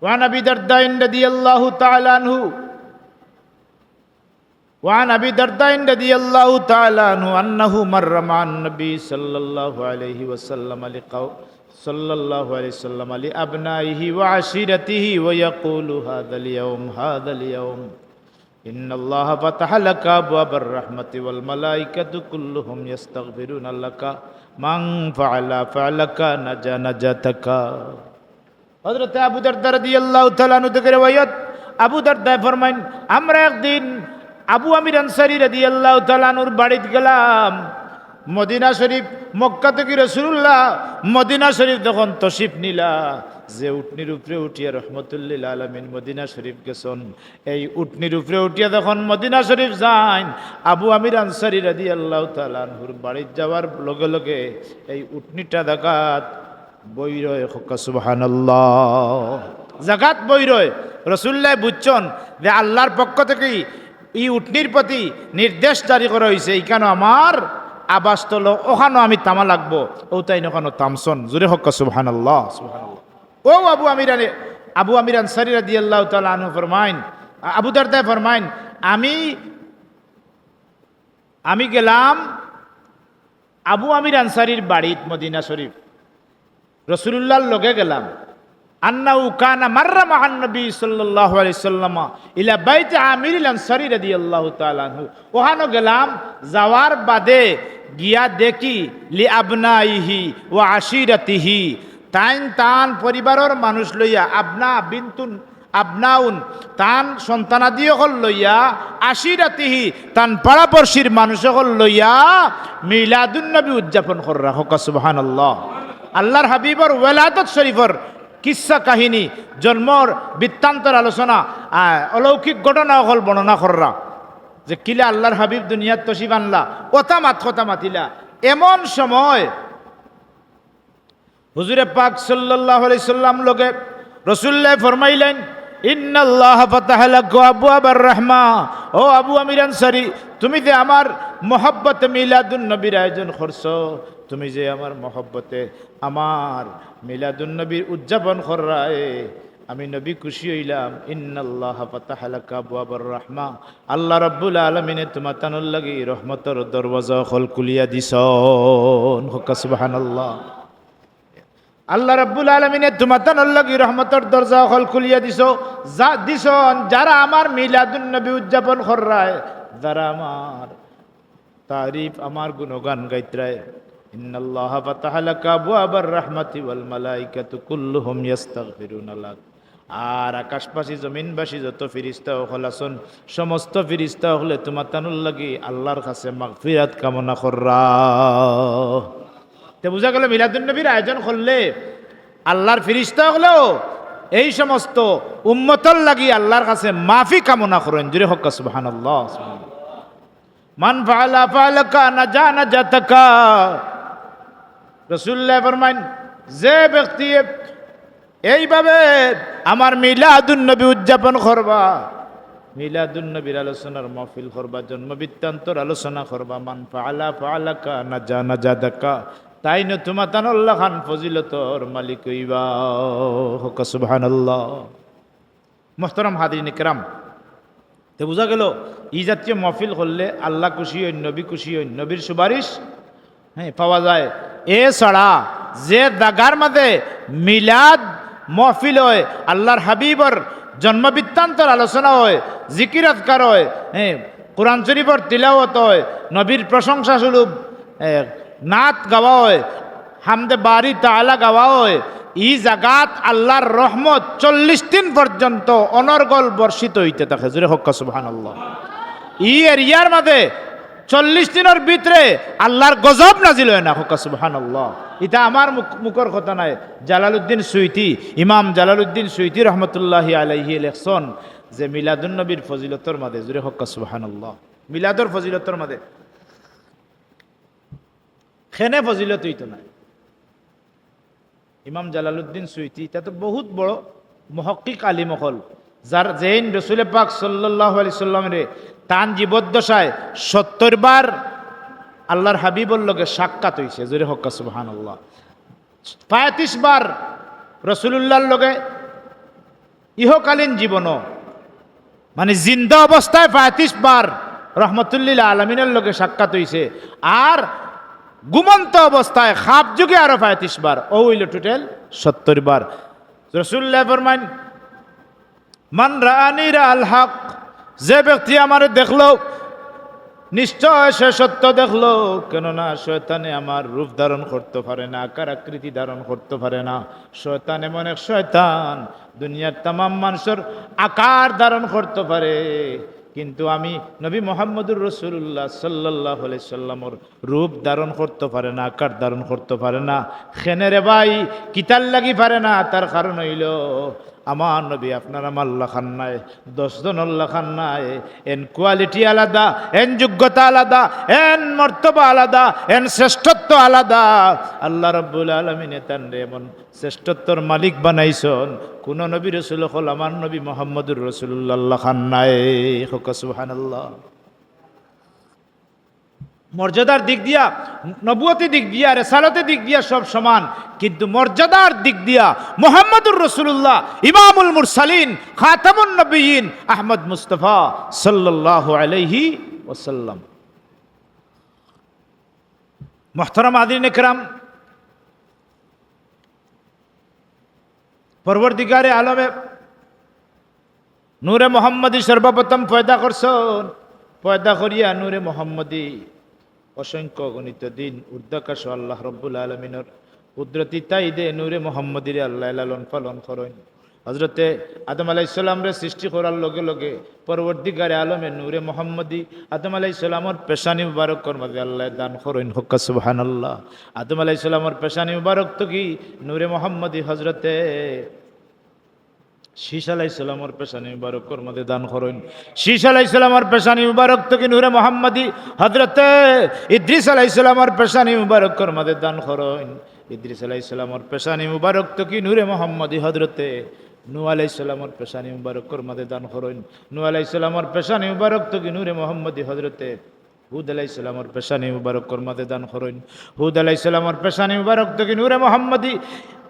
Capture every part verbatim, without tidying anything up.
وعن أبي الدرداء رضي الله تعالى عنه، وعن أبي الدرداء رضي الله تعالى عنه أنه مر مع النبي صلى الله عليه وسلم لقو-، صلى الله عليه وسلم لأبنائه وعشيرته ويقول: هذا اليوم، هذا اليوم، إن الله فتح لك أبواب الرحمة والملائكة كلهم يستغفرون لك، من فعل فعلك نجا نجاتك. হযরতে আবু দারদা রাদিয়াল্লাহু তাআলা আনহু থেকে রেওয়ায়াত, আবু দারদায় ফরমাইন, আমরা একদিন আবু আমির আনসারী রাদিয়াল্লাহু তাআলা আনহুর বাড়িত গেলাম। মদিনা শরীফ, মক্কা থেকে রাসূলুল্লাহ মদিনা শরীফ যখন তশরিফ নিলা, যে উটনির উপরে উঠিয়া রহমতুল্লিল আলামিন মদিনা শরীফ গেছন, এই উটনির উপরে উঠিয়া যখন মদিনা শরীফ যাইন, আবু আমির আনসারী রাদিয়াল্লাহু তাআলা আনহুর বাড়িত যাওয়ার লগে লগে এই উটনিটা জাগাত বই রয়, কউক্কা সুবহানাল্লাহ। জাগাত বই রয়। রাসূলুল্লায় বুঝছন যে আল্লাহর পক্ষ থেকে ই উটনির প্রতি নির্দেশ জারি করা অইছে, ইখানো আমার আবাসস্থল, অখানো আমি থামা লাগবো। অউ তাইন অখানো থামছন। জোরে কউক্কা সুবহানাল্লাহ, সুবহানাল্লাহ। অউ আবু আমির আনে-, আবু আমির আনসারী রাদিয়াল্লাহু তাআলা আনহু ফরমাইন, আ-, আবু দারদায় ফরমাইন, আমি, আমি গেলাম আবু আমির আনসারীর বাড়িত মদিনা শরীফ, রাসূলুল্লাহর লগে গেলাম। أنه كان مر مع النبي صلى الله عليه وسلم إلى بيت عامر الأنصاري رضي الله تعالى عنه। অখানো গেলাম, যাওয়ার বাদে গিয়া দেখি, لأبنائه وعشيرته, তাইন তান পরিবারর মানুষ লইয়া, আবনা বিনতুন আবনাউন, তান সন্তানাদি অকল লইয়া, আশিরাতিহি, তান পাড়াপড়শির মানুষ অকল লইয়া মিলাদুন নবী উদযাপন কররা। কউক্কা সুবহানাল্লাহ। আল্লাহর হাবিবর ওলাদত শরীফর কিসসা কাহিনী, জন্মর বৃত্তান্তর আলোচনা, আহ, অলৌকিক ঘটনা অকল বর্ণনা কররা, যে কিলা আল্লাহর হাবিব দুনিয়াত তশরিফ আনলা, অতা মাত কথা মাতিলা। এমন সময় হুজুরে পাক সাল্লাল্লাহু আলাইহি সাল্লাম লগে রাসূলুল্লায় ফরমাইলেন, "ইন্নাল্লাহা ফাতাহা লাকা আবওয়াবার রাহমা।" ও আবু আমির আনসারী, তুমি যে আমার মহব্বতে মিলাদুন নবীর আয়োজন করছো, তুমি যে আমার মহব্বতে আমার মিলাদুন নবীর উদযাপন কররায়, আমি নবী খুশি অইলাম। "ইন্নাল্লাহা ফাতাহা লাকা আবওয়াবার রাহমা।" আল্লাহ রাব্বুল আলামিনে তুমাতানর লাগি রহমতর দরওয়াজা অকল খুলিয়া দিছন। কউক্কা সুবহানাল্লাহ। আল্লাহ রাব্বুল আলামিনে তুমাতানর লাগি রহমতর দরজা অকল খুলিয়া দিছো, যা দিছন, যারা আমার মিলাদুন নবী উদযাপন কররায়, যারা আমার তারিফ, আমার গুণগান গাইতরায়। ইন্নাল্লাহা ফাতাহা লাকা আবওয়াবার রাহমাতি ওয়াল মালাইকাতু কুল্লুহুম ইয়াস্তাগফিরুনা লাক। আর আকাশবাসী, জমিনবাসী যত ফিরিস্তা অকল আছন, সমস্ত ফিরিস্তা অকলে তুমাতানর লাগি আল্লাহর কাছে মাগফিরাত কামনা কররা। তে বুঝা গেল, মিলাদুন নবীর আয়োজন করলে আল্লাহর ফিরিস্তা অকলেও এই সমস্ত উম্মতর লাগি আল্লাহর কাছে মাফি কামনা করইন। জোরে কউক্কা সুবহানাল্লাহ। মান ফাআলা ফাআলাকা নাজা নাজাতাকা। রাসূলুল্লায় ফরমাইন, যে ব্যক্তি এইভাবে আমার মিলাদুন নবী উদযাপন করবা, মিলাদুন নবীর আলোচনার মাহফিল করবা, জন্ম বৃত্তান্তর আলোচনা করবা, মান ফাআলা ফাআলাকা নাজা নাজাতাকা, তাইন তুমাতানর লাখান ফজিলতর মালিক অইবা। কউক্কা সুবহানাল্লাহ। মোহতরম হাজিরিন ইকরাম, তে বুঝা গেল, ই জাতীয় মহফিল করলে আল্লাহ খুশি অইন, নবী খুশি অইন, নবীর সুপারিশ, হ্যাঁ, পাওয়া যায়। এছাড়া যে জাগার মাঝে মিলাদ মহফিল অয়, আল্লাহর হাবিবর জন্ম বৃত্তান্তর আলোচনা অয়, জিকির আজকার অয়, হ্যাঁ, কোরআন শরীফর তিলাওয়াত অয়, নবীর প্রশংসা স্বরূপ, এ, নাত গাওয়া অয়, হামদে বারি তাআলা গাওয়া অয়, ই জাগাত আল্লাহর রহমত চল্লিশ দিন পর্যন্ত অনর্গল বর্ষিত অইতে থাকে। জোরে কউক্কা সুবহানাল্লাহ। ই এরিয়ার মাঝে চল্লিশ দিনর ভিতরে আল্লাহর গজব নাজিল অয় না। কউক্কা সুবহানাল্লাহ। ইটা আমার মুখ-, মুখর কথা নায়, জালালউদ্দিন সুয়ুতী, ইমাম জালালউদ্দিন সুয়ুতী রহমতুল্লাহি আলাইহি লেখছন যে মিলাদুন নবীর ফজিলতর মাঝে, জোরে কউক্কা সুবহানাল্লাহ, মিলাদর ফজিলতর মাঝে কেনে ফজিলত অইতো নায়? ইমাম জালালউদ্দিন সুয়ুতী, ইটা তো বহুত বড় মুহাক্কিক আলিম অকল, যার, যেইন রসুলে পাক সাল্লাল্লাহু আলাইহি সাল্লামরে তান জীবদ্দশায় সত্তর বার আল্লাহর হাবিবর লগে সাক্ষাৎ অইছে। জোরে কউক্কা সুবহানাল্লাহ। পঁয়ত্রিশ বার রসুলুল্লাহর লগে ইহকালীন জীবনও, মানে জিন্দা অবস্থায় পঁয়ত্রিশ বার রহমতুল্লিল আলমিনের লগে সাক্ষাৎ অইছে, আর ঘুমন্ত অবস্থায় খাব যুগে আরো পঁয়ত্রিশ বার, অউ অইল টোটাল সত্তর বার। রসুল্লাহ ফরমাইন, "মান রাআনি রাআল হক", যে ব্যক্তি আমারে দেখলো, নিশ্চয় সে সত্য দেখলো, কেননা শয়তানে আমার রূপ ধারণ করতে পারে না, আকার আকৃতি ধারণ করতে পারে না। শয়তান এমন এক শয়তান, দুনিয়ার তামাম মানুষের আকার ধারণ করতে পারে, কিন্তু আমি নবী মোহাম্মদুর রসুল্লাহ সাল্লাল্লাহু আলাইহি সাল্লামর রূপ ধারণ করতে পারে না, আকার ধারণ করতে পারে না। কেনে রে ভাই, কিতার লাগি পারে না? তার কারণ অইল, আমার নবী আপনার আমার লাখান নায়, দশ জনর লাখান নায়। এন কোয়ালিটি আলাদা, এন যোগ্যতা আলাদা, এন মর্তবা আলাদা, এন শ্রেষ্ঠত্ব আলাদা। আল্লাহ রাব্বুল আলামিনে তানরে এমন শ্রেষ্ঠত্বর মালিক বানাইছইন, কুনো নবী রসুল অকল আমার নবী মোহাম্মদুর রসুলুল্লাহর লাখান নায়। কউক্কা সুবহানাল্লাহ। মর্যাদার দিক দিয়া, নবুয়তি দিক দিয়া, রেসালতি দিক দিয়া সব সমান, কিন্তু মর্যাদার দিক দিয়া মোহাম্মদুর রসুলুল্লাহ, ইমামুল মুরসালিন, খাতামুন নবিয়্যিন, আহমদ মুস্তফা সাল্লাল্লাহু আলাইহি ওয়াসাল্লাম। মুহতারাম হাজিরিন একরাম, পরওয়ারদিগারে আলমে নূরে মোহাম্মদী সর্বপ্রথম পয়দা করছইন। পয়দা করিয়া নূরে মোহাম্মদী অসংখ্য অগণিত দিন ঊর্ধ্বাকাশ আল্লাহ রব্বুল আলমিনর কুদরতি তাইদে নূরে মোহাম্মদীরে আল্লাহ লালন পালন করইন। হজরতে আদম আলাইহিস সালামরে সৃষ্টি করার লগে লগে পরওয়ারদিগারে আলমে নূরে মোহাম্মদী আদম আলাইহিস সালামর পেশানি মুবারকর মাঝে আল্লাহ দান করইন। কউক্কা সুবহানাল্লাহ। আদম আলাইহিস সালামর পেশানি মুবারক থাকি নূরে মোহাম্মদী হজরতে শীশ আলাইহিস সালামর পেশানি মুবারকর মাঝে দান করইন। শীশ আলাইহিস সালামর পেশানি মুবারক থাকি নূরে মোহাম্মদী হজরতে ইদ্রিস আলাইহিস সালামর পেশানি মুবারকর মাঝে দান করইন। ইদ্রিস আলাইহিস সালামর পেশানি মুবারক থাকি নূরে মোহাম্মদী হজরতে নূহ আলাইহিস সালামর পেশানি মুবারকর মাঝে দান করইন। নূহ আলাইহিস সালামর পেশানি মুবারক থাকি নূরে মোহাম্মদী হজরতে হুদ আলাইহিস সালামর পেশানি মুবারকর মাঝে দান করইন। হুদ আলাইহিস সালামর পেশানি মুবারক থাকি নূরে মোহাম্মদী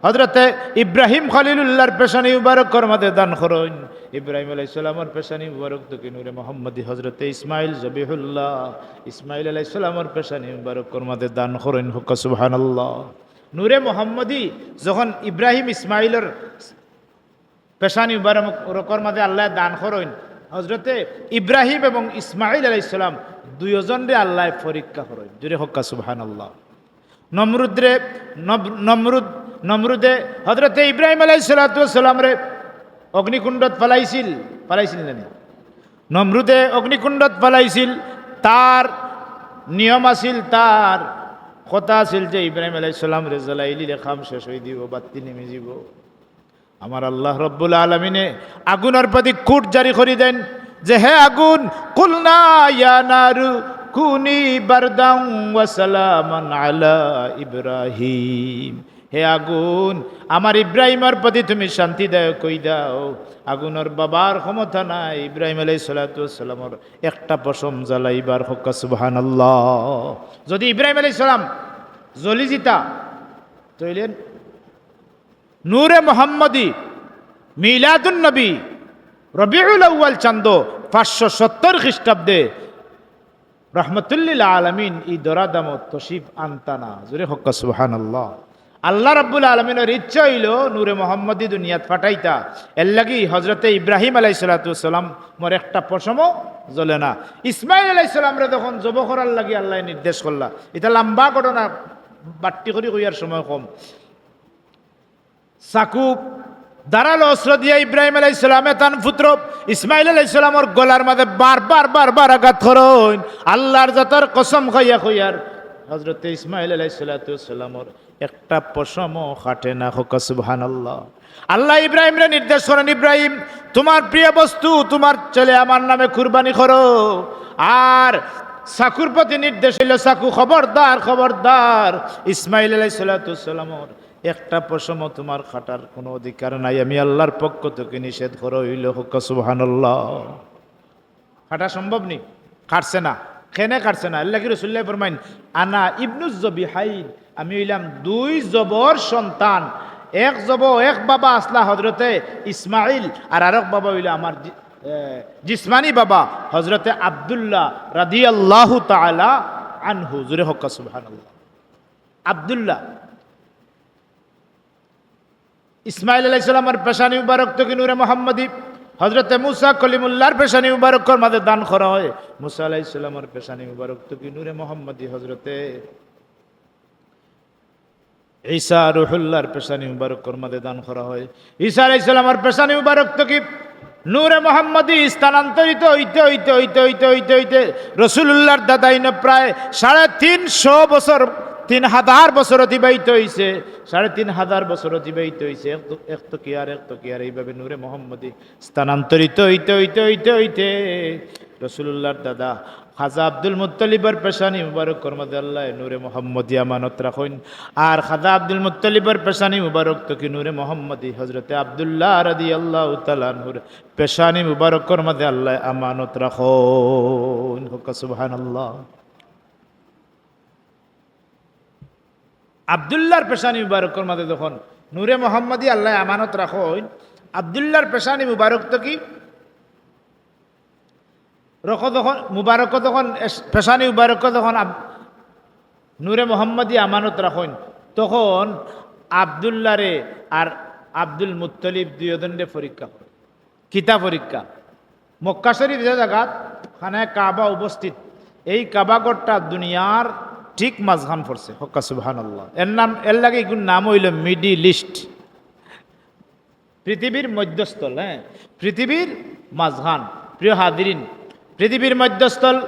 হজরতে ইব্রাহিম খলিলুল্লাহর পেশানি মুবারকর মাঝে দান করইন। ইব্রাহিম আলাইহিস সালামর পেশানি মুবারক থাকি নূরে মোহাম্মদী হজরতে ইসমাইল জবিহুল্লাহ, ইসমাইল আলাইহিস সালামর পেশানি মুবারকর মাঝে দান করইন। কউক্কা সুবহানাল্লাহ। নূরে মোহাম্মদী যখন ইব্রাহিম ইসমাইলর পেশানি মুবারকর মাঝে আল্লাহ দান করইন, হজরতে ইব্রাহিম এবং ইসমাইল আলাইহিস সালাম দুইজনরে আল্লাহ পরীক্ষা করইন। জোরে কউক্কা সুবহানাল্লাহ। নমরুদরে, নব-, নমরুদ, নমরুদে হজরতে ইব্রাহিম আলাইহিস সালাতু ওয়াস সালামরে অগ্নিকুণ্ডত ফালাইছিল, ফালাইছিল না নি? নমরুদে অগ্নিকুণ্ডত ফালাইছিল, তার নিয়ম আছিল, তার কথা আছিল যে ইব্রাহিম আলাইহিস সালামরে জ্বালাইলিলে কাম শেষ অই যিবো, বাত্তি নিমি যিবো। আমার আল্লাহ রব্বুল আলামিনে আগুনর প্রতি কোড জারি করি দেন যে, "হে আগুন, কুলনা ইয়া নারু কুনি বারদান ওয়া সালামান আলা ইব্রাহিম।" হে আগুন, আমার ইব্রাহিমর প্রতি তুমি শান্তিদায়ক অই যাও। আগুনর বাবার ক্ষমতা নাই ইব্রাহিম আলাইহিস সালাতু ওয়াস সালামর একটা পশম জ্বালাইবার। কউক্কা সুবহানাল্লাহ। যদি ইব্রাহিম আলাইহিস সালাম জ্বলি যিতা, তাইলে নূরে মোহাম্মদী মিলাদুন নবী রবিউল আউয়াল চান্দ পাঁচশো সত্তর খ্রিস্টাব্দে রহমতুল্লিল আলামিন ই ধরাধামো তশরিফ আনতা না। জোরে কউক্কা সুবহানাল্লাহ। আল্লাহ রাব্বুল আলামিনর ইচ্ছা অইলো নূরে মোহাম্মদী দুনিয়াত পাঠাইতা। এরলাগি হজরতে ইব্রাহিম আলাইহিস সালাতু ওয়াস সালামর একটা পশমও জ্বলে না। ইসমাইল আলাইহিস সালামরে যখন জবো করার লাগি আল্লায় নির্দেশ করলা, ইটা লম্বা ঘটনা, বাট্টি করি কইয়ার সময় কম। চাকু, ধারালো অস্ত্র দিয়া ইব্রাহিম আলাইহিস সালামে তান পুত্র ইসমাইল আলাইহিস সালামর গলার মাঝে বারবার, বারবার আঘাত করইন। আল্লাহর জাতর কসম খাইয়া কইয়ার, হজরতে ইসমাইল আলাইহিস সালাতু ওয়াস সালামর একটা পশমও কাটে না। কউক্কা সুবহানাল্লাহ। আল্লায় ইব্রাহিমরে নির্দেশ করইন, "ইব্রাহিম, তুমার প্রিয় বস্তু, তুমার ছেলে আমার নামে কুরবানি করো।" আর চাকুর প্রতি নির্দেশ অইলো, "চাকু, খবরদার, খবরদার, ইসমাইল আলাইহিস সালাতু ওয়াস সালামর একটা পশমও তুমার কাটার কুনো অধিকার নাই, আমি আল্লাহর পক্ষ থাকি নিষেধ করা অইলো।" কউক্কা সুবহানাল্লাহ। কাটা সম্ভব নি? কাটছে না। কেনে কাটছে না? এরলাগি রাসুলুল্লায় ফরমাইন, "আনা ইবনুজ জবিহাইন", আমি অইলাম দুই জবর সন্তান। এক জব, এক বাবা আছলা হজরতে ইসমাইল, আর আরক বাবা অইলা আমার জি-, এ, জিসমানি বাবা হজরতে আব্দুল্লাহ রাদিয়াল্লাহু তাআলা আনহু। জুরে হক্কা সুবহানাল্লাহ। আব্দুল্লাহ, ইসমাইল আলাইহিস সালামর পেশানি মুবারক তকি নূরে মোহাম্মদী, হজরতে মুসা কলিমুল্লাহর পেশানি মুবারকর মাঝে দান করা অয়। মুসা আলাইহিস সালামর পেশানি মুবারক তকি নূরে মোহাম্মদী, হজরতে ঈসা রুহুল্লাহর পেশানি মুবারকর মাঝে দান করা অয়। ঈসা আলাইহিস সালামর পেশানি মুবারক তকি নূরে মোহাম্মদী স্থানান্তরিত অইতে, অইতে, অইতে, অইতে, অইতে, অইতে রসুলুল্লাহর দাদাইন প্রায় সাড়ে তিনশো বছর, তিন হাজার বছর অতিবাহিত অইছে, সাড়ে তিন হাজার বছর অতিবাহিত অইছে। এক তো, এক তকি আর এক তকি আর এইভাবে নূরে মোহাম্মদী স্থানান্তরিত অইতে, অইতে, অইতে, অইতে রসুলুল্লাহর দাদা খাজা আব্দুল মুত্তালিবর পেশানি মুবারকর মাঝে আল্লায় নূরে মোহাম্মদী আমানত রাখইন। আর খাজা আব্দুল মুত্তালিবর পেশানি মুবারক তকি নূরে মোহাম্মদী হজরতে আব্দুল্লাহ রাদিয়াল্লাহু তাআলা আনহুর পেশানি মুবারকর মাঝে আল্লায় আমানত রাখইন। হক্কা সুবহানাল্লাহ। আব্দুল্লাহর পেশানি মুবারকর মাঝে যখন নূরে মোহাম্মদী আল্লায় আমানত রাখইন, আব্দুল্লাহর পেশানি মুবারক তকি রক যখন, মুবারক যখন এস-, পেশানি মুবারক যখন আব-, নূরে মোহাম্মদী আমানত রাখইন, তখন আব্দুল্লাহরে আর আব্দুল মুত্তালিব দুইওজনরে পরীক্ষা করে। কিতা পরীক্ষা? মক্কা শরীফ যে জাগাত খানায়ে কাবা অবস্থিত, এই কাবা ঘরটা দুনিয়ার ঠিক মাঝখান পড়ছে। হক্কা সুবহানাল্লাহ। এর নাম, এর লাগি এগুর নাম অইলো মিডিল ইস্ট, পৃথিবীর মধ্যস্থল। হ্যাঁ, পৃথিবীর মাঝখান। প্রিয় হাজিরিন, পৃথিবীর মধ্যস্থল,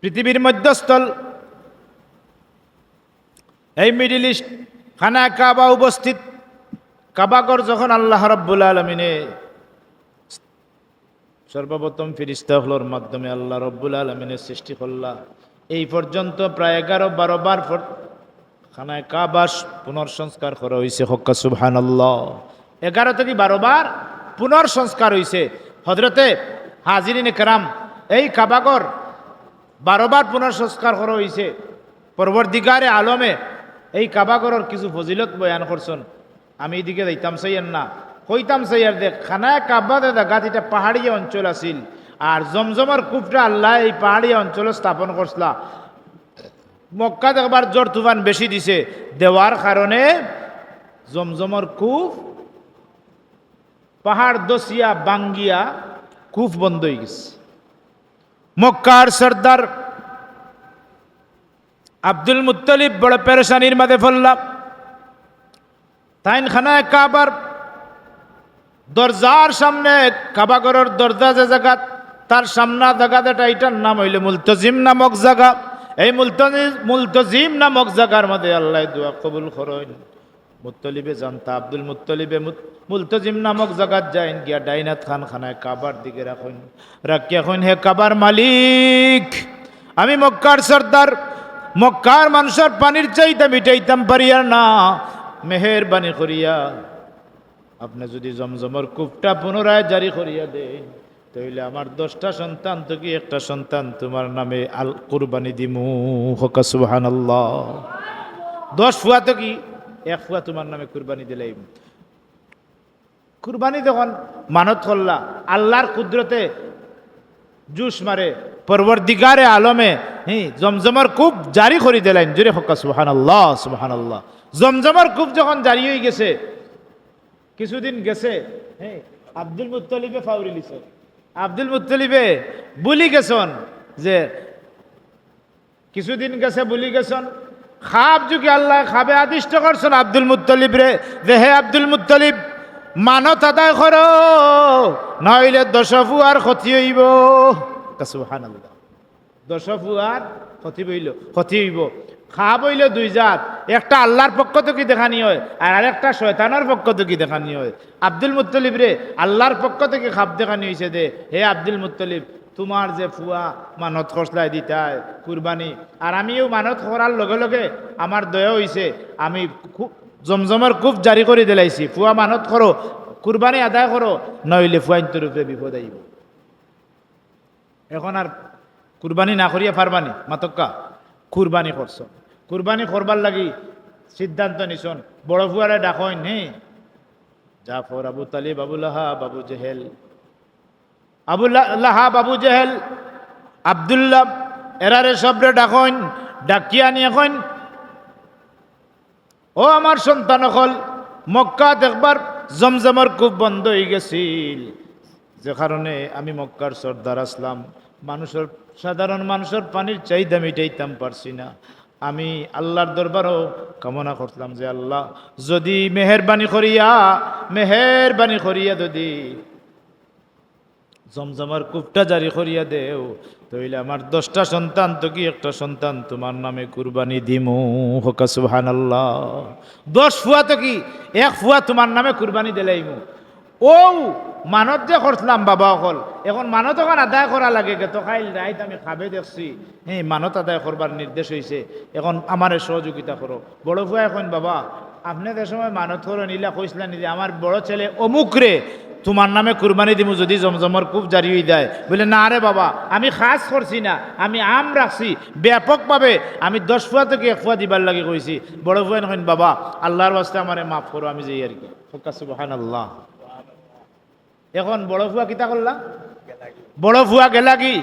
পৃথিবীর মধ্যস্থল এই মিডিল ইস্ট, খানায়ে কাবা অবস্থিত। কাবা ঘর যখন আল্লাহ রাব্বুল আলামিনে সর্বপ্রথম ফিরিস্তা অকলর মাধ্যমে আল্লাহ রাব্বুল আলামিনে সৃষ্টি করলা, এই পর্যন্ত প্রায় এগারো বারো বার ফর-, খানায়ে কাবা পুনর্সংস্কার করা অইছে। হক্কা সুবহানাল্লাহ। এগারো তকি বারো বার পুনর্সংস্কার অইছে। হজরতে হাজিরিনে কেরাম, এই কাবা ঘর বারো বার পুনর্সংস্কার করা অইছে। পরওয়ারদিগারে আলমে এই কাবা ঘরর কিছু ফজিলত বয়ান করছইন। আমি ইদিকে যাইতাম চাইয়ার না, কইতাম চাইয়ার যে খানায়ে কাবা যে জাগাত, ইটা পাহাড়িয়া অঞ্চল আছিল, আর জমজমর কূপটা আল্লায় এই পাহাড়িয়া অঞ্চলো স্থাপন করছলা। মক্কাত একবার ঝড় তুফান বেশি দিছে, দেওয়ার কারণে জমজমর কূপ পাহাড় ধসিয়া ভাঙ্গিয়া কূপ বন্ধ অইগেছে। মক্কার সর্দার আব্দুল মুত্তালিব বড় পেরেশানির মাঝে পড়লা। তাইন খানায়ে কাবার দরজার সামনে, কাবা ঘরর দরজা যে জাগাত, তার সামনা জাগা যেটা, ইটার নাম অইলো মুলতজিম নামক জাগা। এই মুলতজি-, মুলতজিম নামক জাগার মাঝে আল্লায় দোয়া কবুল করইন। মুত্তালিবে জানতা, আব্দুল মুত্তালিবে মুত-, মুলতজিম নামক জাগাত যাইন, গিয়া ডাইন আত খান খানায়ে কাবার দিকে রাখইন। রাখিয়া কইন, "হে কাবার মালিক, আমি মক্কার সর্দার, মক্কার মানষর পানির চাহিদা মিটাইতাম পারিয়ার না, মেহেরবানি করিয়া আপনে যুদি জমজমর কূপটা পুনরায় জারি করিয়া দেইন, তাইলে আমার দশটা সন্তান তকি একটা সন্তান তুমার নামে আল-, কুরবানি দিমু।" হক্কা সুবহানাল্লাহ। দশ ফুয়া তকি এক ফুয়া তুমার নামে কুরবানি দিলাইমু। কুরবানি যখন মানত করলা, আল্লার কুদরতে জুশ মারে, পরওয়ারদিগারে আলমে, হি, জমজমর কূপ জারি করি দিলাইন। জুরে হক্কা সুবহানাল্লাহ, সুবহানাল্লাহ। জমজমর কূপ যখন জারি অইগেছে, কিছুদিন গেছে, হে, আব্দুল মুত্তালিবে ফাউরিলিছইন। আব্দুল মুত্তালিবে ভুলি গেছইন যে কিছুদিন গেছে, ভুলি গেছইন। খাব যোগে আল্লায় খাবে আদিষ্ট করছইন আব্দুল মুত্তালিবরে যে, "হে আব্দুল মুত্তালিব, মানত আদায় করো, নাইলে দশ ফুয়ার ক্ষতি অইবো।" সুবহানাল্লাহ। দশ ফুয়ার ক্ষতি অইলো, ক্ষতি অইবো। খাব অইলো দুই জাত, একটা আল্লার পক্ষ থাকি দেখানি অয়, আর আরেকটা শয়তানর পক্ষ থাকি দেখানি অয়। আব্দুল মুত্তালিবরে আল্লার পক্ষ থাকি খাব দেখানি অইছে যে, "হে আব্দুল মুত্তালিব, তুমার যে ফুয়া মানত করছলায় দিতায় কুরবানি, আর আমিও মানত করার লগে লগে আমার দয়া অইছে, আমি কু-, জমজমর কূপ জারি করি দিলাইছি, ফুয়া মানত করো, কুরবানি আদায় করো, নাইলে ফুয়াইন্তর উপরে বিপদ আইবো।" এখন আর কুরবানি না করিয়া পারবানি? মাতক্কা। কুরবানি করছইন। কুরবানি করবার লাগি সিদ্ধান্ত নিছইন। বড় ফুয়ারে ডাকইন, হে জাফর, আবু তালিব, আবু লাহাব, আবু জেহেল, আবু লা-, লাহাব, আবু জেহেল, আব্দুল্লাহ, এরারে সবরে ডাকইন, ডাকিয়া আনিয়া কইন, ও আমার সন্তান অকল, মক্কাত একবার জমজমর কূপ বন্ধ অইগেছিল, যে কারণে আমি মক্কার সর্দার আছলাম, মানুষর, সাধারণ মানুষর পানির চাহিদা মিটাইতাম পারছি না। আমি আল্লাহর দরবারো কামনা করলাম যে, আল্লাহ, যুদি মেহেরবানি করিয়া, মেহেরবানি করিয়া যুদি জমজমর কূপটা জারি করিয়া দেও, তে অইলে আমার দশটা সন্তান থাকি একটা সন্তান তুমার নামে কুরবানি দিমু। কউক্কা সুবহানাল্লাহ। দশ ফুয়া থাকি এক ফুয়া তুমার নামে কুরবানি দিলাইমু। অউ মানত যে করছলাম বাবা অকল, এখন মানত অখান আদায় করা লাগে। গেতো কাইল রাইত আমি খাবে দেখছি, হে, মানত আদায় করবার নির্দেশ অইছে, এখন আমারে সহযোগিতা করো। বড় ফুয়ায় কইন, বাবা, আপনে যে সময় মানত করইন, ইলা কইছলা নি যে আমার বড় ছেলে অমুকরে তুমার নামে কুরবানি দিমু, যুদি জমজমর কূপ জারি অই যায়। বলে, না রে বাবা, আমি খাস করছি না, আমি আম রাখছি, ব্যাপকভাবে আমি দশ ফুয়া থাকি এক ফুয়া দিবার লাগি কইছি। বড় ফুয়ায় কইন, বাবা, আল্লাহর ওয়াস্তে আমারে মাফ করো, আমি যাই আর কি। কউক্কা সুবহানাল্লাহ। এখন বড় ফুয়া কিতা করলা? বড় ফুয়া গেলাগি।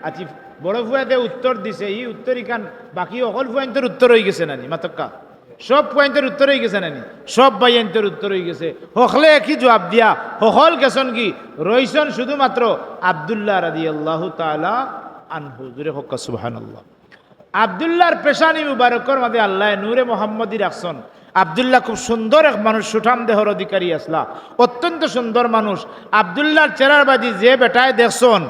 আচ্ছা, বড় ফুয়া যে উত্তর দিছে, ই উত্তর ইখান বাকি হকল ফুয়াইন্তর উত্তর অইগেছে না নি? মাতউক্কা। সব ফুয়াইন্তর উত্তর অইগেছে না নি? সব ভাইয়াইন্তর উত্তর অইগেছে। হকলে একই জুয়াব দিয়া, হকল গেছইন গি, রইছইন শুধুমাত্র আব্দুল্লাহ রাদিয়াল্লাহু তাআলা আনহু। জুরে কউক্কা সুবহানাল্লাহ। আব্দুল্লাহর পেশানি মুবারকর মাঝে আল্লায় নূরে মোহাম্মদী রাখছইন। আব্দুল্লাহ খুব সুন্দর এক মানুষ, সুঠাম দেহর অধিকারী আছলা, অত্যন্ত সুন্দর মানুষ। আব্দুল্লাহর চেহারার বায়দি যে বেটায় দেখছইন,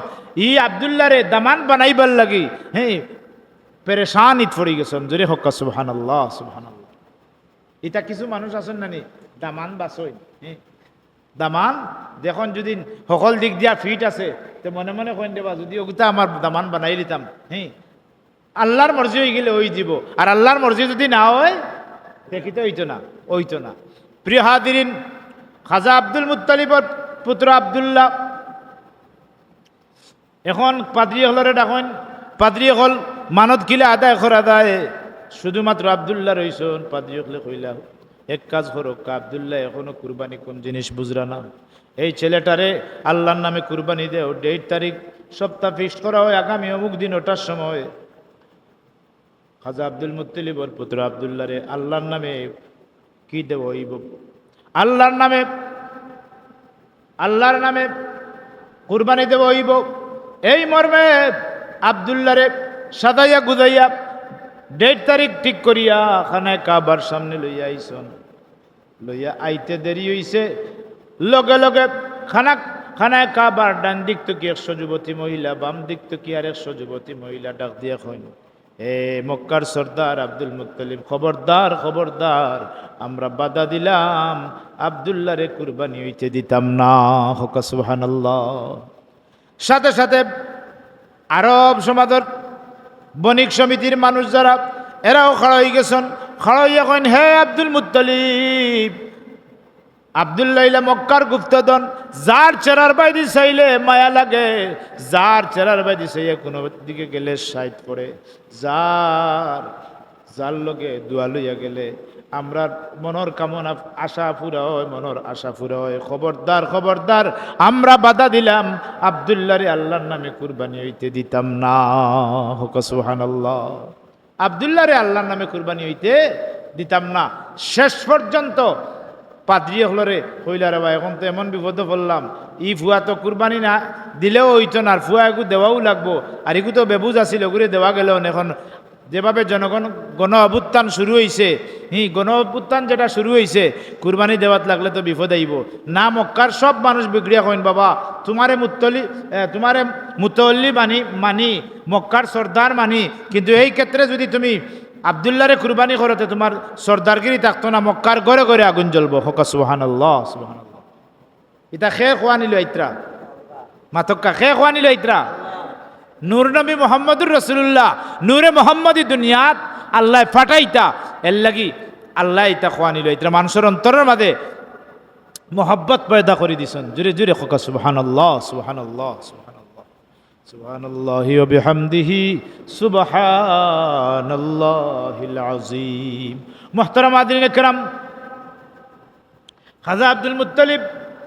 ই আব্দুল্লাহরে দামান বানাইবার লাগি, হে, পেরেশানিত পড়ি গেছইন। জুরে কউক্কা সুবহানাল্লাহ, সুবহানাল্লাহ। ইতা কিছু মানুষ আছইন না নি, দামান বাছইন, হে, দামান দেখইন যুদি হকল দিক দিয়া ফিট আছে, তে মনে মনে কইন, দেবা যুদি অগুতা আমার দামান বানাইলিতাম, হে, আল্লাহর মর্জি অইগেলে অইযিবো, আর আল্লাহর মর্জি যুদি না অয়, তে কিতা অইতো না, অইতো না। প্রিয় হাজিরিন, খাজা আব্দুল মুত্তালিবর পুত্র আব্দুল্লাহ, এখন পাদ্রী অকলরে ডাকইন, পাদ্রী অকল মানত কিলা আদায় করা যায়, শুধুমাত্র আব্দুল্লাহ রইছইন। পাদ্রী অকলে কইলা, এক কাজ করউক্কা, আব্দুল্লাহ এখনো কুরবানি কোন জিনিস বুঝরা না, এই ছেলেটারে আল্লাহর নামে কুরবানি দেও, ডেট তারিখ সবতা ফিক্সড করা অয় আগামী অমুক দিন অটার সময়। খাজা আব্দুল মুত্তালিবর পুত্র আব্দুল্লাহরে আল্লাহর নামে কি দেওয়া অইবো? আল্লাহর নামে, আল্লাহর নামে কুরবানি দেওয়া অইবো। এই মর্মে আব্দুল্লাহরে সাজাইয়া গুজাইয়া ডেট তারিখ ঠিক করিয়া খানায়ে কাবার সামনে লইয়া আইছইন। লইয়া আইতে দেরি অইছে। লগে লগে খানা, খানায়ে কাবার ডান দিক থাকি একশো যুবতী মহিলা, বাম দিক থাকি আরেকশো যুবতী মহিলা ডাক দিয়া কইন, এ মক্কার সর্দার আব্দুল মুত্তালিব, খবরদার, খবরদার, আমরা বাধা দিলাম, আব্দুল্লাহরে কুরবানি অইতে দিতাম না। কউক্কা সুবহানাল্লাহ। সাথে সাথে আরব সমাজর বণিক সমিতির মানুষ যারা, এরাও খাড়া অইগেছইন। খাড়া অইয়া কইন, হে আব্দুল মুত্তালিব, আব্দুল্লাহ অইলা মক্কার গুপ্তধন, যার চেহারার বায়দি চাইলে মায়া লাগে, যার চেহারার বায়দি চাইয়া কুনু দিকে গেলে শাইত পড়ে, যার, যার লগে দোয়া লইয়া গেলে আমরার মনর কামনা, আশা পুরা অয়, মনর আশা পুরা অয়। খবরদার, খবরদার, আমরা বাধা দিলাম, আব্দুল্লাহরে আল্লাহর নামে কুরবানি অইতে দিতাম না। কউক্কা সুবহানাল্লাহ। আব্দুল্লাহরে আল্লাহর নামে কুরবানি অইতে দিতাম না। শেষ পর্যন্ত পাদ্রী অকলরে কইলা, রে বা, এখন তো এমন বিপদো পড়লাম, ই ফুয়া তো কুরবানি না দিলেও অইতো না, আর ফুয়া এগু দেওয়াও লাগবো, আর এগু তো বেবুঝ আছিল, এগুরে দেওয়া গেল না। এখন যেভাবে জনগণ গণ অভ্যুত্থান শুরু অইছে, হি, গণ অভ্যুত্থান যেটা শুরু অইছে, কুরবানি দেওয়াত লাগলে তো বিপদ আইবো। না, মক্কার সব মানুষ বিগড়িয়া কইন, বাবা, তুমারে মুত্তলি-, এ, তুমারে মুতল্লি মানি, মানি, মক্কার সর্দার মানি, কিন্তু এই ক্ষেত্রে যুদি তুমি আব্দুল্লাহরে কুরবানি করো, তে তুমার সর্দারগিরি থাকতো না, মক্কার ঘরে ঘরে আগুন জ্বলবো। কউক্কা সুবহানাল্লাহ, সুবহানাল্লাহ। ইতা কে কওয়ানিলো ইতরা? মাতউক্কা, কে কওয়ানিলো ইতরা? নূর নবী মুহাম্মদুর রাসূলুল্লাহ, নূরে মুহাম্মদী দুনিয়াত আল্লায় পাঠাইতা, এরলাগি আল্লায় ইতা কওয়ানিলো ইতরা। মানষর অন্তরর মাঝে মহব্বত পয়দা করি দিছইন। জুরে জুরে কউক্কা সুবহানাল্লাহ, সুবহানাল্লাহ, সুবহানাল্লাহ। সুবহানাল্লাহি ওয়া বিহামদিহি, সুবহানাল্লাহিল আযীম। মুহতারাম হাজিরিন কেরাম, খাজা আব্দুল মুত্তালিব,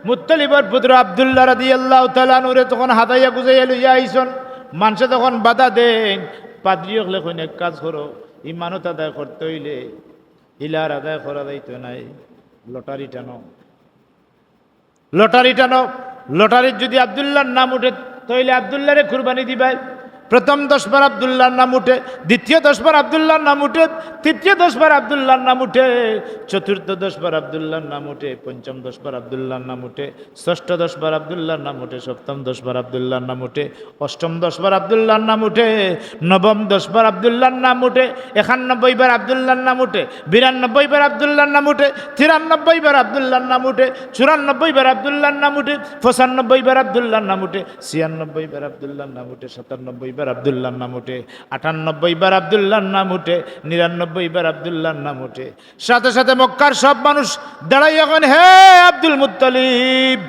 মুত্তালিবর পুত্র আব্দুল্লাহ রাদিয়াল্লাহু তাআলা আনহুরে তখন হাদাইয়া গুজাইয়া লইয়া আইছন, মানষে তখন বাধা দেইন, পাদ্রী অকলে কইন, "এক কাজ করো, ইমানত আদায় করতে অইলে ইলার আদায় করা যাইতো নায়, লটারি টানো।" লটারি টানো, লটারিত যুদি আব্দুল্লাহর নাম উঠে, তাইলে আব্দুল্লাহরে কুরবানি দিবায়। প্রথম দশ বার আব্দুল্লাহর নাম উঠে, দ্বিতীয় দশ বার আব্দুল্লাহর নাম উঠে, তৃতীয় দশ বার আব্দুল্লাহর নাম উঠে, চতুর্থ দশ বার আব্দুল্লাহর নাম উঠে, পঞ্চম দশ বার আব্দুল্লাহর নাম উঠে, ষষ্ঠ দশ বার আব্দুল্লাহর নাম উঠে, সপ্তম দশ বার আব্দুল্লাহর নাম উঠে, অষ্টম দশ বার আব্দুল্লাহর নাম উঠে, নবম দশ বার আব্দুল্লাহর নাম উঠে, একানব্বই বার আব্দুল্লাহর নাম উঠে, বিরানব্বই বার আব্দুল্লাহর নাম উঠে, তিরানব্বই বার আব্দুল্লাহর নাম উঠে, চুরানব্বই বার আব্দুল্লাহর নাম উঠে, পঁচানব্বই বার আব্দুল্লাহর নাম উঠে, ছিয়ানব্বই বার আব্দুল্লাহর নাম উঠে, সাতানব্বই বার আব্দুল্লাহর নাম উঠে, আটানব্বই বার আব্দুল্লাহর নাম উঠে, নিরানব্বই বার আব্দুল্লাহর নাম উঠে। সাথে সাথে মক্কার সব মানুষ দাঁড়াইয়া কইন, "হে আব্দুল মুত্তালিব,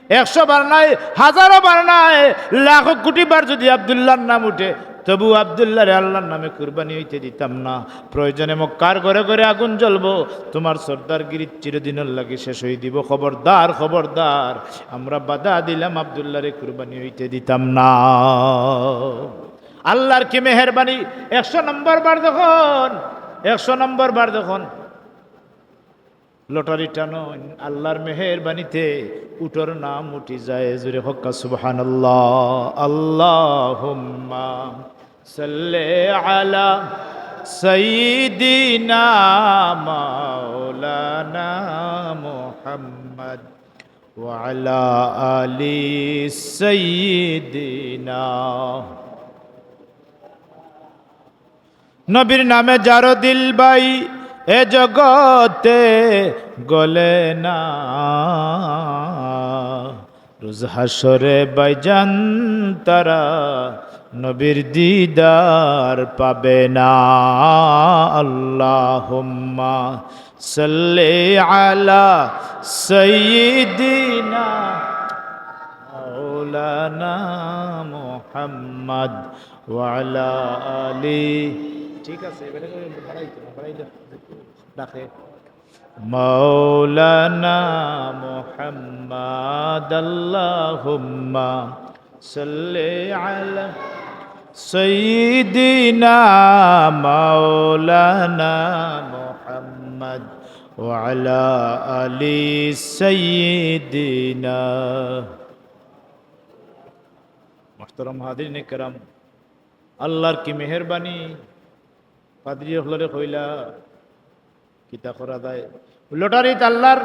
একশো বার নায়, হাজারো বার নায়, লাখো কোটি বার যুদি আব্দুল্লাহর নাম উঠে, তবু আব্দুল্লাহরে আল্লাহর নামে কুরবানি অইতে দিতাম না। প্রয়োজনে মক্কার ঘরে ঘরে আগুন জ্বলবো, তুমার সর্দারগিরি চিরদিনর লাগি শেষ অই দিবো। খবরদার, খবরদার, আমরা বাধা দিলাম, আব্দুল্লাহরে কুরবানি অইতে দিতাম না।" আল্লাহর কি মেহেরবানি! একশো নম্বর বার যখন, একশো নম্বর বার যখন লটারি টানইন, আল্লাহর মেহেরবানিতে উটর নাম উঠি যায়। জোরে কউক্কা সুবহানাল্লাহ। আল্লাহুম্মা সাল্লি আলা সাইয়্যিদিনা মাওলানা মুহাম্মদ ওয়া আলা আলি সাইয়্যিদিনা। নবীর নামে যার দিল ভাই এ জগতে গলে না, রোজ হাশরে ভাইজান তারা নবীর দিদার পাবে না। আল্লাহুম্মা সাল্লি আলা সাইয়্যিদিনা মাওলানা মুহাম্মদ ওয়া আলা আলি। ঠিক আছে, এবারে বাড়াইতো না, বাড়াইলে ডাকে। মাওলানা মুহাম্মদ, আল্লাহুম্মা সাল্লি আলা সাইয়্যিদিনা মাওলানা মুহাম্মদ ওয়া আলা আলি সাইয়্যিদিনা। মুহতারাম হাজিরিন কেরাম, আল্লাহর কি মেহেরবানি, পাদ্রী অকলরে কইলা, কিতা করা যায়? লটারিত আল্লাহর,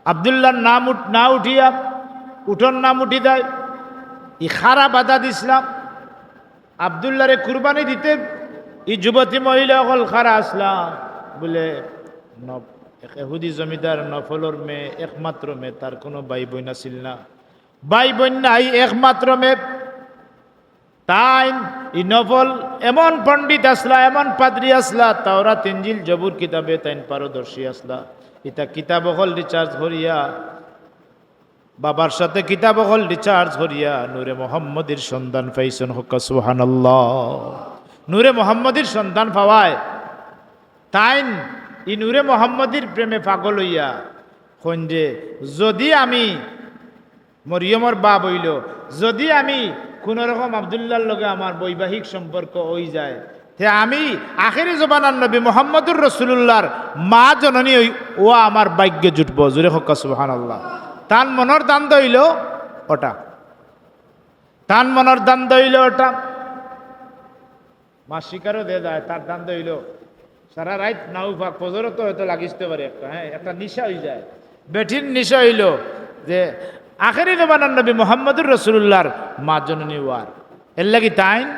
আব্দুল্লাহর নাম উঠ-, না উঠিয়া, উটর নাম উঠি যায়। ই খারা বাধা দিছলা, আব্দুল্লাহরে কুরবানি দিতে, ই যুবতী মহিলা অকল খারা আছলা, বুলে, নফ-, এক এহুদি জমিদার নফলর মেয়ে, একমাত্র মেয়ে, তার কুনু ভাই বইন আছিল না। ভাই বইন নাই, একমাত্র মেয়ে। তাইন ই নফল এমন পণ্ডিত আছলা, এমন পাদ্রী আছলা, তাওরাত, ইনজিল, জবুর কিতাবে তাইন পারদর্শী আছলা। ইতা কিতাব অকল research করিয়া, বাবার সাথে কিতাব অকল research করিয়া নূরে মোহাম্মদীর সন্ধান পাইছন। কউক্কা সুবহানাল্লাহ। নূরে মোহাম্মদীর সন্ধান পাওয়ায় তাইন ই নূরে মোহাম্মদীর প্রেমে পাগল অইয়া কইন যে, যদি আমি মরিয়মর বাপ অইলো, যদি আমি কুনু রকম আব্দুল্লাহর লগে আমার বৈবাহিক সম্পর্ক অই যায়, তে আমি আখেরি জমানার নবী মুহাম্মদুর রাসূলুল্লাহর মা জননী অই-, অওয়া আমার ভাগ্যে জুটবো। জোরে কউক্কা সুবহানাল্লাহ। তান মনর ধান্দা অইলো ওটা, তান মনর ধান্দা অইলো ওটা। মাছ শিকারও যে যায়, তার ধান্দা অইলো সারা রাইত নাও পাক, ফজরও তো হয়তো লাগিতে পারে একটা, হ্যাঁ, একটা নিশা অই যায়। বেটির নিশা অইলো যে আখেরি জমানার নবী মুহাম্মদুর রাসূলুল্লাহর মা জননী অওয়ার। এরলাগি তাইন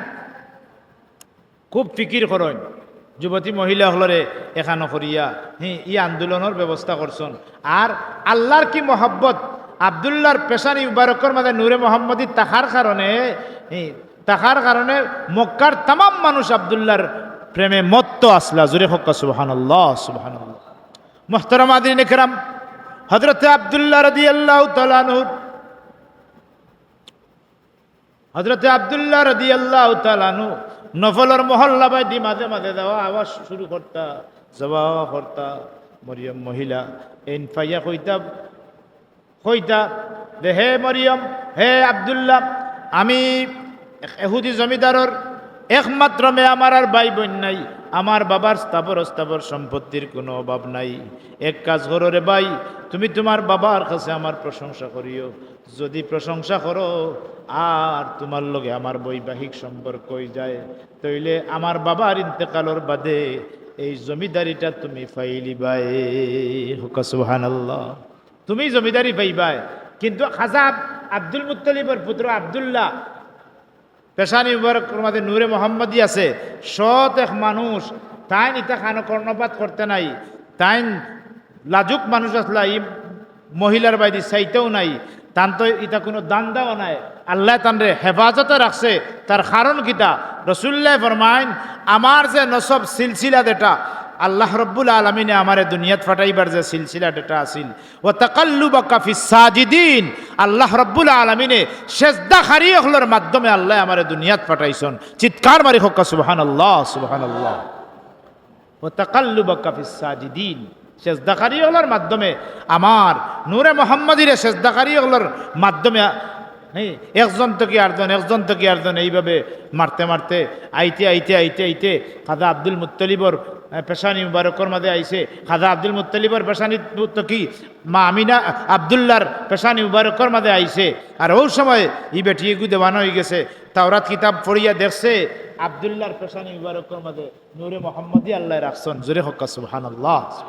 খুব ফিকির করইন, যুবতী মহিলা অকলরে একখানো করিয়া, হি, ই আন্দোলনর ব্যবস্থা করছন। আর আল্লাহর কি মহব্বত, আব্দুল্লাহর পেশানি মুবারকর মাঝে নূরে মোহাম্মদী থাকার কারণে, হি, থাকার কারণে মক্কার তামাম মানুষ আব্দুল্লাহর প্রেমে মত্ত আছলা। জোরে কউক্কা সুবহানাল্লাহ, সুবহানাল্লাহ। মুহতারাম হাজিরিন কেরাম, হযরতে আব্দুল্লাহ রাদিয়াল্লাহু তাআলা আনহুর হযরতে আব্দুল্লাহ রাদিয়াল্লাহু তাআলা আনহু নফলর মহল্লা বাইদি মাঝে মাঝে যাওয়া আওয়া শুরু করতা, যাওয়া আওয়া করতা। মরিয়ম মহিলা এইন পাইয়া কইতা, কইতা যে, "হে মরিয়ম, হে আব্দুল্লাহ, আমি এহুদি জমিদারর একমাত্র মেয়ে, আমার আর ভাই বইন নাই। আমার বাবার স্থাবর অস্থাবর সম্পত্তির কুনু অভাব নাই। এক কাজ করো রে ভাই, তুমি তুমার বাবার কাছে আমার প্রশংসা করিও। যুদি প্রশংসা করো আর তুমার লগে আমার বৈবাহিক সম্পর্ক অইযায়, তাইলে আমার বাবার ইন্তেকালর বাদে এই জমিদারিটা তুমি পাইলিবায়।" কউক্কা সুবহানাল্লাহ। তুমি জমিদারি পাইবায়। কিন্তু খাজা আব-, আব্দুল মুত্তালিবর পুত্র আব্দুল্লাহ, পেশানি মুবারকর মাঝে নূরে মোহাম্মদী আছে, সৎ এক মানুষ, তাইন ইতা খানো কর্ণপাত করতা নায়, তাইন লাজুক মানুষ আছলা, ই মহিলার বাইদি চাইতাউ নায়, তান তো ইতা কুনু ধান্দাও নায়। আল্লায় তানরে হেফাজতে রাখছে, তার কারণ কিতা? রসুলুল্লায় ফরমাইন, আমার যে নসব সিলসিলা যেটা, আল্লাহ রব্বুল আলামিনে আমারে দুনিয়াত ফাটাইবার যে সিলসিলা যেটা আছিল, "ওয়া তাকাল্লুবাকা ফিস সাজিদিন", আল্লাহ রব্বুল আলামিনে সেজদাকারী অকলর মাধ্যমে আল্লায় আমারে দুনিয়াত ফাটাইছইন। চিৎকার মারি কউক্কা সুবহানাল্লাহ, সুবহানাল্লাহ। "ওয়া তাকাল্লুবাকা ফিস সাজিদিন", সেজদাকারী অকলর মাধ্যমে, আমার নূরে মোহাম্মদীরে সেজদাকারী অকলর মাধ্যমে, হ্যাঁ, একজন থাকি আরজন, একজন থাকি আরজন, এইভাবে মারতে মারতে আইতে আইতে আইতে আইতে খাজা আব্দুল মুত্তালিবর, আহ, পেশানি মুবারকর মাঝে আইছে। খাজা আব্দুল মুত্তালিবর পেশানি থাকি মা আমিনা আব্দুল্লাহর পেশানি মুবারকর মাঝে আইছে। আর অউ সময় ই বেটিগু দেওয়ানা অইগেছে, তাওরাত কিতাব পড়িয়া দেখছে আব্দুল্লাহর পেশানি মুবারকর মাঝে নূরে মোহাম্মদী আল্লায় রাখছইন। জোরে কউক্কা সুবহানাল্লাহ।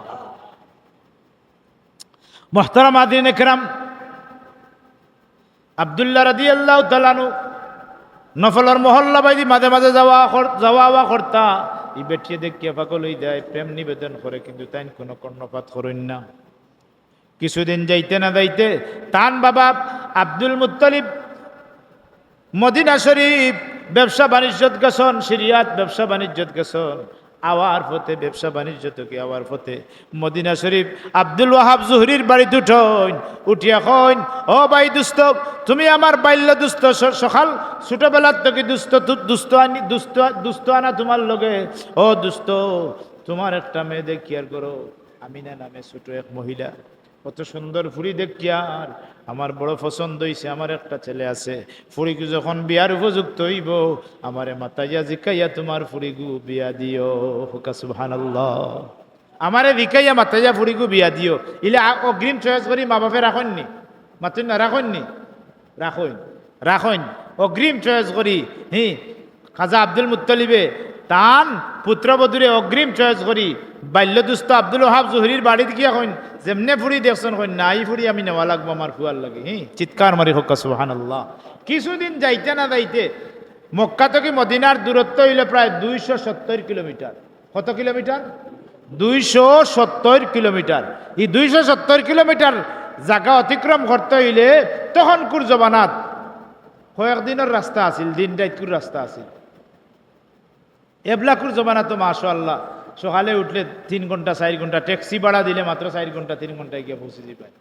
মুহতারাম হাজিরিনে কেরাম, আব্দুল্লাহ রাদিয়াল্লাহু তাআলা আনহু নফলর মহল্লা বাইদি মাঝে মাঝে যাওয়া কর-, যাওয়া আওয়া করতা। ই বেটিয়ে দেখিয়া পাগল অইযায়, প্রেম নিবেদন করে, কিন্তু তাইন কুনু কর্ণপাত করইন না। কিছুদিন যাইতে না যাইতে তান বাবা আব্দুল মুত্তালিব মদিনা শরীফ ব্যবসা বাণিজ্যত গেছইন, সিরিয়াত ব্যবসা বাণিজ্যত গেছইন। আওয়ার পথে, ব্যবসা বাণিজ্য থাকি আওয়ার পথে মদিনা শরীফ আব্দুল ওয়াহাব জুহরির বাড়িত উঠইন, উঠিয়া কইন, "ও ভাই দুস্ত, তুমি আমার বাল্য দুস্ত, স-, সকাল ছোটবেলার থাকি দুস্ত, দু-, দুস্ত আনি, দুস্ত, দুস্ত আনা তুমার লগে। ও দুস্ত, তুমার একটা মেয়ে দেখিয়ার করো, আমিনা নামে ছোট এক মহিলা।" কত সুন্দর ফুড়ি দেখিয়ার, আমার বড় পছন্দ অইছে, আমার একটা ছেলে আছে, ফুড়িগু যখন বিয়ার উপযুক্ত অইবো, আমারে মাতাইয়া জিকাইয়া তুমার ফুড়িগু বিয়া দিও। কউক্কা সুবহানাল্লাহ। আমারে জিকাইয়া মাতাইয়া ফুড়িগু বিয়া দিও। ইলা আ-, অগ্রিম choice করি মা বাপে রাখইন নি? মাতইন না, রাখইন নি? রাখইন, রাখইন, অগ্রিম choice করি। হি, খাজা আব্দুল মুত্তালিবে তান পুত্রবধূরে অগ্রিম choice করি বাল্য দুস্ত আব্দুল ওয়াহাব জুহরির বাড়িত গিয়া কইন, যেমনে ফুড়ি দেখছইন কইন, "না, ই ফুড়ি আমি নেওয়া লাগবো আমার ফুয়ার লাগি।" হি, চিৎকার মারি কউক্কা সুবহানাল্লাহ। কিছুদিন যাইতে না যাইতে মক্কা থাকি মদিনার দূরত্ব অইলো প্রায় দুইশো সত্তর কিলোমিটার। কত কিলোমিটার? দুইশো সত্তর কিলোমিটার। ই দুইশো সত্তর কিলোমিটার জাগা অতিক্রম করতে অইলে তখনকুর জমানাত কয়েকদিনর রাস্তা আছিল, দিন রাইতকুর রাস্তা আছিল। এবলাকুর জমানাত তো মাশাআল্লাহ, সকালে উঠলে তিন ঘন্টা, চাইর ঘন্টা, ট্যাক্সি ভাড়া দিলে মাত্র চাইর ঘন্টা, তিন ঘন্টায় গিয়া পৌঁছি যিবায়।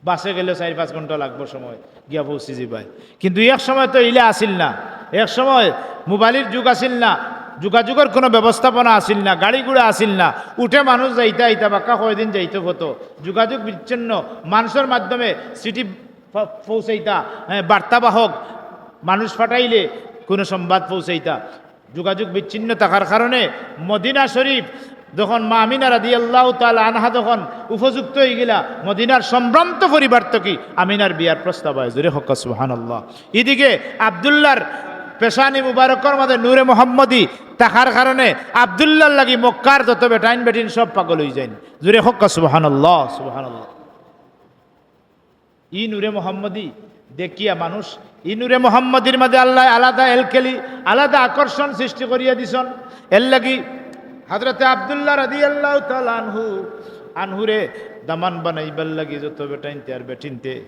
বাসে গেলে চাইর পাঁচ ঘন্টা লাগবো সময়, গিয়া পৌঁছি যিবায়। কিন্তু এক সময় তো ইলা আছিল না, এক সময় মোবাইলর যুগ আছিল না, যোগাযোগর কুনু ব্যবস্থাপনা আছিল না, গাড়ি ঘোড়া আছিল না। উঠে মানুষ যাইতা আইতা, বাক্কা কয়দিন যাইতো কত, যোগাযোগ বিচ্ছিন্ন, মানুষর মাধ্যমে চিঠি প-, পৌঁছাইতা, হ্যাঁ, বার্তাবাহক মানুষ পাঠাইলে কুনু সংবাদ পৌঁছাইতা। যোগাযোগ বিচ্ছিন্ন থাকার কারণে মদিনা শরীফ যখন মা আমিনা রাদিয়াল্লাহু তাআলা আনহা যখন উপযুক্ত অইগেলা, মদিনার সম্ভ্রান্ত পরিবার থাকি আমিনার বিয়ার প্রস্তাব আয়। জোরে কউক্কা সুবহানাল্লাহ। ইদিকে আব্দুল্লাহর পেশানি মুবারকর মাঝে নূরে মোহাম্মদী থাকার কারণে আব্দুল্লাহর লাগি মক্কার যত বেটাইন বেটিন সব পাগল অইযাইন। জোরে কউক্কা সুবহানাল্লাহ, সুবহানাল্লাহ। ই নূরে মোহাম্মদী দেখিয়া মানুষ, ই নূরে মোহাম্মদীর মাঝে আল্লায় আলাদা এলকেলি, আলাদা আকর্ষণ সৃষ্টি করিয়া দিছইন। এরলাগি হযরতে আব্দুল্লাহ রাদিয়াল্লাহু তাআলা আনহু, আনহুরে দামান বানাইবার লাগি যত বেটাইনতে আর বেটিনতে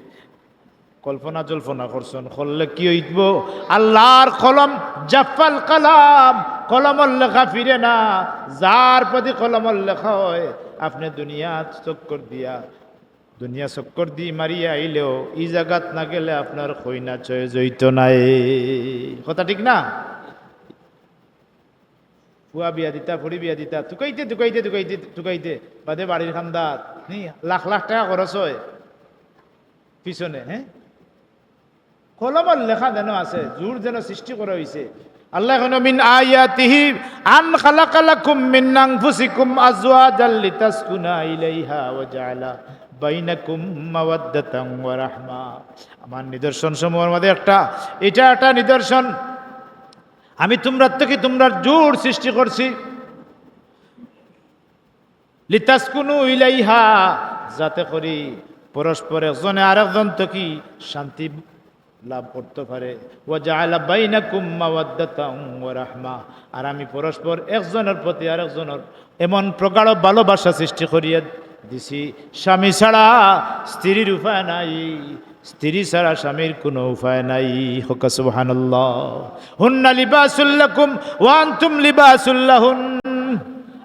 কল্পনা জল্পনা করছইন, করলে কি অইবো? আল্লাহর কলম, জাফাল কালাম, কলমর লেখা ফিরে না। যার প্রতি কলমর লেখা অয়, আপনে দুনিয়াত চক্কর দিয়া দুনিয়া চক্কর দি মারিয়া আইলেও ই জাগাত না গেলে আপনার কইনা choice অইতো নায়। কথা ঠিক না? ফুয়া বিয়া দিতা, ফুড়ি বিয়া দিতা, তুকাইতে, তুকাইতে, তুকাইতে, তুকাইতে, বাদে বাড়ির কান্দাত, নি, লাখ লাখ টেকা খরচ অয় পিছনে, হে? কলমর লেখা যেন আছে, জুড় যেন সৃষ্টি করা অইছে। আল্লায় কইন, "মিন আয়াতিহি আন খালাকা লাকুম মিন আনফুসিকুম আজওয়াজাল লিতাসকুনা ইলাইহা ওয়া জাআলা বাইনাকুম মাওয়াদ্দাতান ওয়া রাহমা।" আমার নিদর্শন সমূহর মধ্যে একটা, ইটা একটা নিদর্শন। আমি তুমরার থাকি তুমরার জুড় সৃষ্টি করছি। লিতাসকুনু ইলাইহা, যাতে করি পরস্পর একজনে আরেকজন থাকি শান্তি লাভ করতে পারে। ওয়া জাআলা বাইনাকুম মাওয়াদ্দাতান ওয়া রাহমা, আর আমি পরস্পর একজনের প্রতি আরেকজনের এমন প্রগাঢ় ভালোবাসা সৃষ্টি করিয়া দিছি, স্বামী ছাড়া স্ত্রীর উপায় নাই, স্ত্রী ছাড়া স্বামীর কোনো উপায় নাই। কউক্কা সুবহানাল্লাহ। হুন্না লিবাসুল লাকুম ওয়া আনতুম লিবাসুল লাহুন।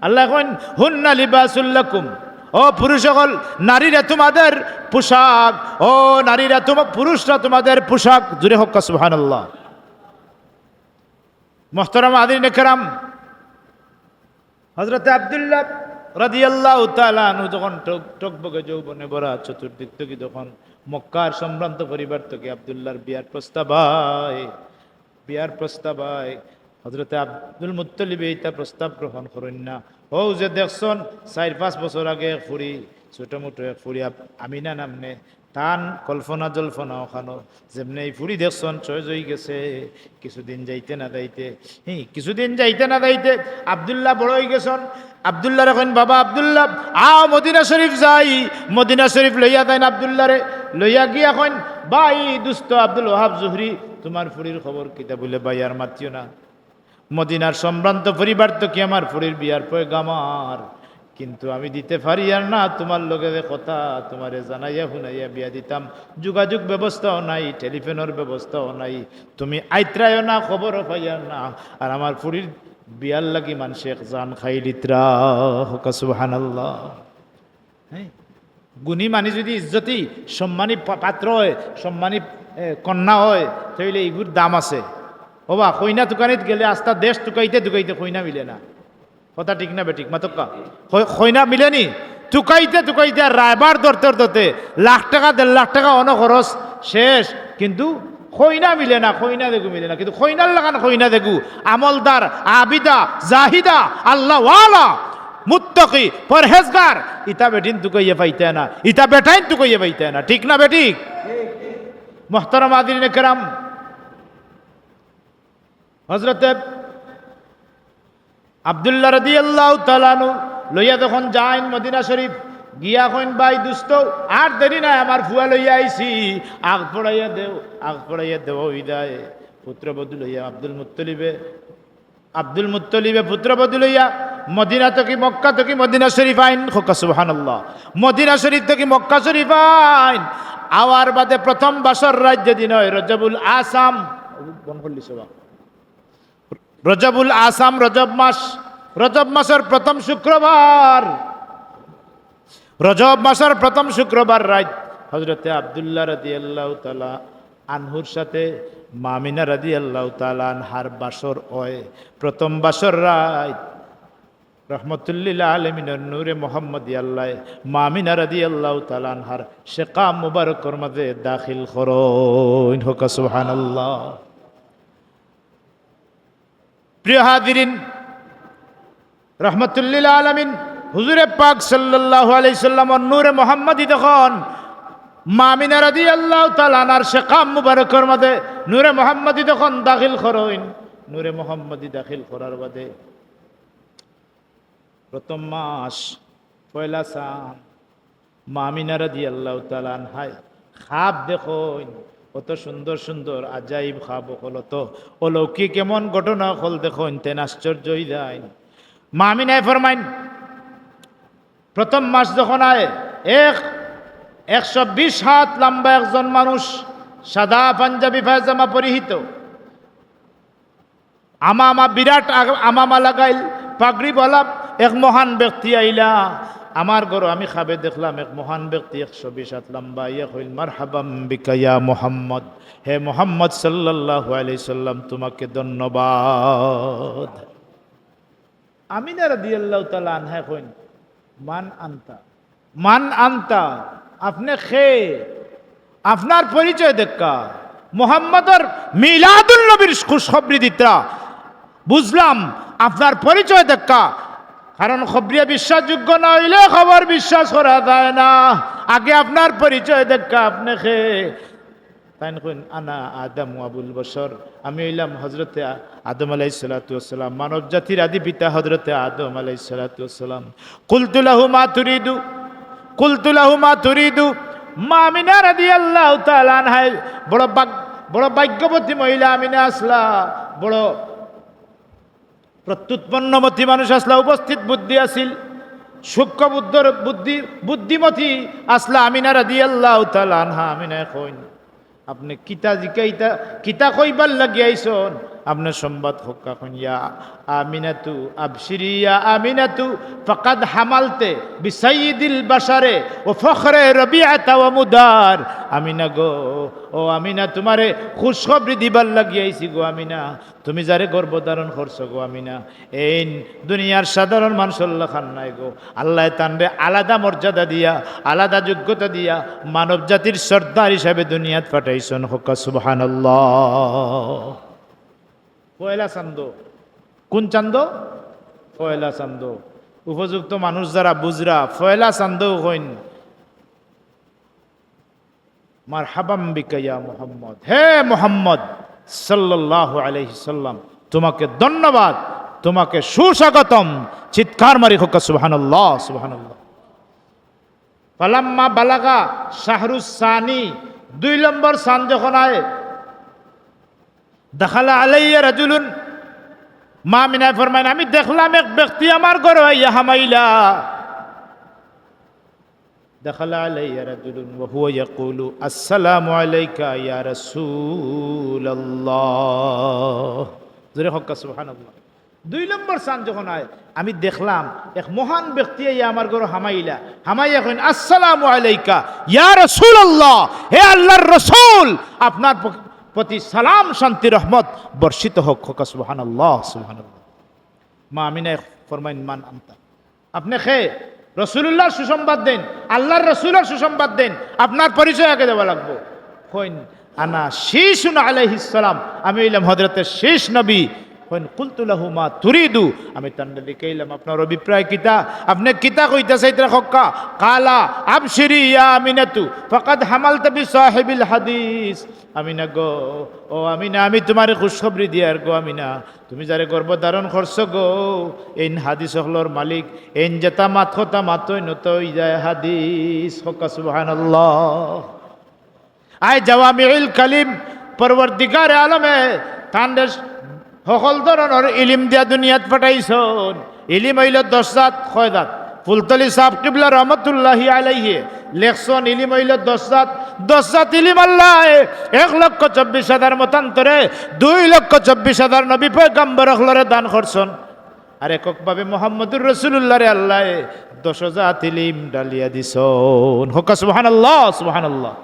আল্লায় কইন, "হুন্না লিবাসুল লাকুম।" ও পুরুষ অকল, নারীরা তোমাদের পোশাক। ও নারীরা, তোমা-, পুরুষরা তোমাদের পোশাক। জুরে কউক্কা সুবহানাল্লাহ। মোহতারাম হাজিরিন কেরাম, হযরতে আব্দুল্লাহ রাদিয়াল্লাহু তাআলা আনহু যখন টক-, টকবগে যৌবনে ভরা, চতুর্দিক থাকি যখন মক্কার সম্ভ্রান্ত পরিবার থাকি আব্দুল্লাহর বিয়ার প্রস্তাব আয়, বিয়ার প্রস্তাব আয়, হযরতে আব্দুল মুত্তালিবে ইতা প্রস্তাব গ্রহণ করইন না। অউ যে দেখছইন, চাইর পাঁচ বছর আগে এক ফুড়ি, ছোট মোটো এক ফুড়ি আপ-, আমিনা নামনে, তান কল্পনা জল্পনা অখানো, যেমনে ই ফুড়ি দেখছইন, choice অইগেছে। কিছুদিন যাইতে না যাইতে, হি, কিছুদিন যাইতে না যাইতে আব্দুল্লাহ বড় অইগেছইন। আব্দুল্লাহরে কইন, "বাবা আব্দুল্লাহ, আও মদিনা শরীফ যাই।" মদিনা শরীফ লইয়া যাইন আব্দুল্লাহরে, লইয়া গিয়া কইন, "ভাই, দুস্ত আব্দুল ওয়াহাব জুহরি, তুমার ফুড়ির খবর কিতা?" বুলে, "ভাই, আর মাতিও না।" মদিনার সম্ভ্রান্ত পরিবার থাকি আমার ফুড়ির বিয়ার পয়গাম আর, কিন্তু আমি দিতে পারিয়ার না। তুমার লগে যে কথা, তুমারে জানাইয়া হুনাইয়া বিয়া দিতাম, যোগাযোগ ব্যবস্থাও নাই, টেলিফোনর ব্যবস্থাও নাই। তুমি আইত্রায়ও না, খবরও পাইয়ার না। আর আমার ফুড়ির বিয়ার লাগি মানষে এক জান খাইলিত্রা। কউক্কা সুবহানাল্লাহ। হে? গুণী মানষে যদি ইজ্জতি সম্মানী পা-, পাত্র অয়, সম্মানী, এ, কন্যা অয়, তে অইলে ইগুর দাম আছে। ওবা, কইনা তুকানিত গেলে আস্তা দেশ তুকাইতে তুকাইতে কইনা মিলে না। কথা ঠিক না বেঠিক? মাতউক্কা। কই-, কইনা মিলে নি? তুকাইতে তুকাইতে আর রায়বার ধরতে ধরতে লাখ টেকা, দেড় লাখ টেকা অনো খরচ শেষ, কিন্তু কইনা মিলে না, কইনা যেগু মিলে না। কিন্তু কইনার লাখান কইনা যেগু, আমলদার, আবিদা, জাহিদা, আল্লাহওয়ালা, মুত্তাকি, পরহেজগার, ইতা বেটিন তুকাইয়া পাইতায় না, ইতা বেটাইন তুকাইয়া পাইতায় না। ঠিক না বেঠিক? মোহতারাম হাজিরিনে কেরাম, হযরতে আব্দুল্লাহ রাদিয়াল্লাহু তাআলা আনহু লইয়া যখন যাইন মদিনা শরীফ, গিয়া কইন, "ভাই দুস্ত, আর দেরি নাই, আমার ফুয়া লইয়া আইছি, আগ পড়াইয়া দেও, আগ পড়াইয়া দেও।" বিদায় পুত্রবধূ লইয়া আব্দুল মুত্তলিবে, আব্দুল মুত্তলিবে পুত্রবধূ লইয়া মদিনা থাকি, মক্কা থাকি মদিনা শরীফ আইন, কউক্কা সুবহানাল্লাহ, মদিনা শরীফ থাকি মক্কা শরীফ আইন। আওয়ার বাদে প্রথম বাসর রাইত যেদিন অয়, রজবুল আসাম, বন করলি সবা। রজবুল আসাম, রজব মাস, রজব মাসর প্রথম শুক্রবার, রজব মাসর প্রথম শুক্রবার রাইত হযরতে আব্দুল্লাহ রাদিয়াল্লাহু তাআলা আনহুর সাথে মা আমিনা রাদিয়াল্লাহু তাআলা আনহার বাসর অয়। প্রথম বাসর রাইত রহমতুল্লিল আলামিনর নূরে মোহাম্মদী আল্লায় মা আমিনা রাদিয়াল্লাহু তাআলা আনহার শেকাম মুবারকর মাঝে দাখিল করইন। কউক্কা সুবহানাল্লাহ। প্রিয় হাজিরিন, রহমতুল্লিল আলামিন হুজুরে পাক সাল্লাল্লাহু আলাইহি সাল্লামর নূরে মোহাম্মদী যখন মা আমিনা রাদিয়াল্লাহু তাআলা আনহার শেকাম মুবারকর মাঝে নূরে মোহাম্মদী যখন দাখিল করইন, নূরে মোহাম্মদী দাখিল করার বাদে প্রথম মাস, পয়লা চান, মা আমিনা রাদিয়াল্লাহু তাআলা আনহায় খাব দেখইন, অত সুন্দর সুন্দর আজাইব খাব অকল, অত অলৌকিক এমন ঘটনা অকল দেখইন, তেন আশ্চর্য অইযাইন। মা আমিনায় ফরমাইন, প্রথম মাস যখন আয়, এক, একশো বিশ হাত লম্বা একজন মানুষ, সাদা পাঞ্জাবি পায়জামা পরিহিত, আমামা, বিরাট আগ-, আমামা লাগাইল, পাগড়িওয়ালা এক মহান ব্যক্তি আইলা। আমার ঘরো আমি খাবে দেখলাম এক মহান ব্যক্তি একশো বিশ হাত লম্বা, ইয়া কইল, "মারহাবাম বিকা ইয়া মুহাম্মদ, হে মুহাম্মদ সাল্লাল্লাহু আলাইহি সাল্লাম, তোমাকে ধন্যবাদ।" আমিনা রাদিয়াল্লাহু তাআলা আনহায় কইন, "মান আনতা?" মান আনতা, আপনে কে? আপনার পরিচয় দেক্কা। মোহাম্মদর মিলাদুন নবীর খুশখবরি দিত্রা। বুঝলাম, আপনার পরিচয় দেক্কা। কারণ খবরিয়া বিশ্বাসযোগ্য না অইলে খবর বিশ্বাস করা যায় না। আগে আপনার পরিচয় দেক্কা, আপনে কে? তাইন কইন, "আনা আদম আবুল বশর।" আমি অইলাম হজরতে আ-, আদম আলাইহিস সালাতু ওয়াস সালাম, মানব জাতির আদি পিতা হজরতে আদম আলাইহিস সালাতু ওয়াস সালাম। কুলতু লাহু মা তুরিদু, কুলতু লাহু মা তুরিদু। মা আমিনা রাদিয়াল্লাহু তাআলা আনহায় বড় ভাগ-, বড় ভাগ্যবতী মহিলা আমিনা আছলা, বড় প্রত্যুৎপন্নমতী মানুষ আছলা, উপস্থিত বুদ্ধি আছিল, সূক্ষ্ম বুদ্ধর বুদ্ধি, বুদ্ধিমতী আছলা আমিনা রাদিয়াল্লাহু তাআলা আনহা। আমিনায় কইন, "আপনে কিতা জিকাইতা, কিতা কইবার লাগি আইছন? আপনে সংবাদ কউক্কা।" কইন, "ইয়া আমিনাতু, আবশিরি ইয়া আমিনাতু, ফাকাদ হামালতে বিসাইয়্যিদিল বাশারে ওয়া ফখরে রবিআতা ওয়া মুদার।" আমিনা গো, ও আমিনা, তুমারে খুশখবরি দিবার লাগি আইছি গো আমিনা। তুমি যারে গর্ভ ধারণ করছো গো আমিনা, এইন দুনিয়ার সাধারণ মানষর লাখান নায় গো। আল্লায় তানরে আলাদা মর্যাদা দিয়া, আলাদা যোগ্যতা দিয়া, মানব জাতির সর্দার হিসাবে দুনিয়াত পাঠাইছন। কউক্কা সুবহানাল্লাহ। পয়লা চান্দ। কুন চান্দ? পয়লা চান্দ। উপযুক্ত মানুষ যারা বুঝরা, পয়লা চান্দউ কইন, "মারহাবাম বিকা ইয়া মুহাম্মদ।" হে মুহাম্মদ সাল্লাল্লাহু আলাইহি সাল্লাম, তোমাকে ধন্যবাদ, তোমাকে সুস্বাগতম। চিৎকার মারি কউক্কা সুবহানাল্লাহ, সুবহানাল্লাহ। ফালাম্মা বালাগা শাহরুস সানি, দুই নম্বর চান যখন আয়, দাখালা আলাইয়া রাজুলুন, মা আমিনায় ফরমাইন, "আমি দেখলাম এক ব্যক্তি আমার ঘরো আইয়া হামাইলা।" দাখালা আলাইয়া রাজুলুন ওয়া হুয়া ইয়াকুলু, "আসসালামু আলাইকা ইয়া রাসূলুল্লাহ।" জোরে কউক্কা সুবহানাল্লাহ। দুই নম্বর চান যখন আয়, আমি দেখলাম এক মহান ব্যক্তি আইয়া আমার ঘরো হামাইলা, হামাইয়া কইন, "আসসালামু আলাইকা ইয়া রাসূলুল্লাহ, হে আল্লাহর রসুল, আপনার প-, প্রতি সালাম, শান্তি, রহমত বর্ষিত হোক।" কউক্কা সুবহানাল্লাহ, সুবহানাল্লাহ। মা আমিনায় ফরমাইন, "মান আনতা?" আপনে কে? রসুলুল্লাহর সুসংবাদ দেইন, আল্লাহর রসুলর সুসংবাদ দেইন, আপনার পরিচয় আগে দেওয়া লাগবো। কইন, "আনা শীশুন আলাইহিস সালাম, আমি অইলাম হযরতে শীশ নবী।" কইন, "কুলতু লাহু মা তুরিদু, আমি তানরে জিকাইলাম, আপনার অভিপ্রায় কিতা? আপনে কিতা কইতা চাইতরা কউক্কা?" কালা, "আবশিরি ইয়া আমিনাতু, ফাকাদ হামালতা বিসাহিবিল হাদিস।" আমিনা গো, ও আমিনা, আমি তুমারে খুশখবরি দিয়ার গো আমিনা। তুমি যারে গর্ভ ধারণ করছো গো, এইন হাদিস অকলর মালিক, এইন যেতা মাত কথা মাতইন অতা অইযায় হাদিস। কউক্কা সুবহানাল্লাহ। আয় জাওয়ামিউল কালিম, পরওয়ারদিগারে আলমে তানরে হকল ধরনর ইলিম দিয়া দুনিয়াত পাঠাইছন। ইলিম অইলো দশ জাত, কয় জাত? ফুলতলি সাব কিবলা রহমতুল্লাহি আলাইহি লেখছন, ইলিম অইলো দশ জাত, দশ জাত ইলিম আল্লায় এক লক্ষ চব্বিশ হাজার মতান্তরে দুই লক্ষ চব্বিশ হাজার নবী পয়গাম্বর অকলরে দান করছন। আর এককভাবে মোহাম্মদুর রাসূলুল্লাহরে আল্লায় দশ জাত ইলিম ডালিয়া দিছন। কউক্কা সুবহানাল্লাহ, সুবহানাল্লাহ।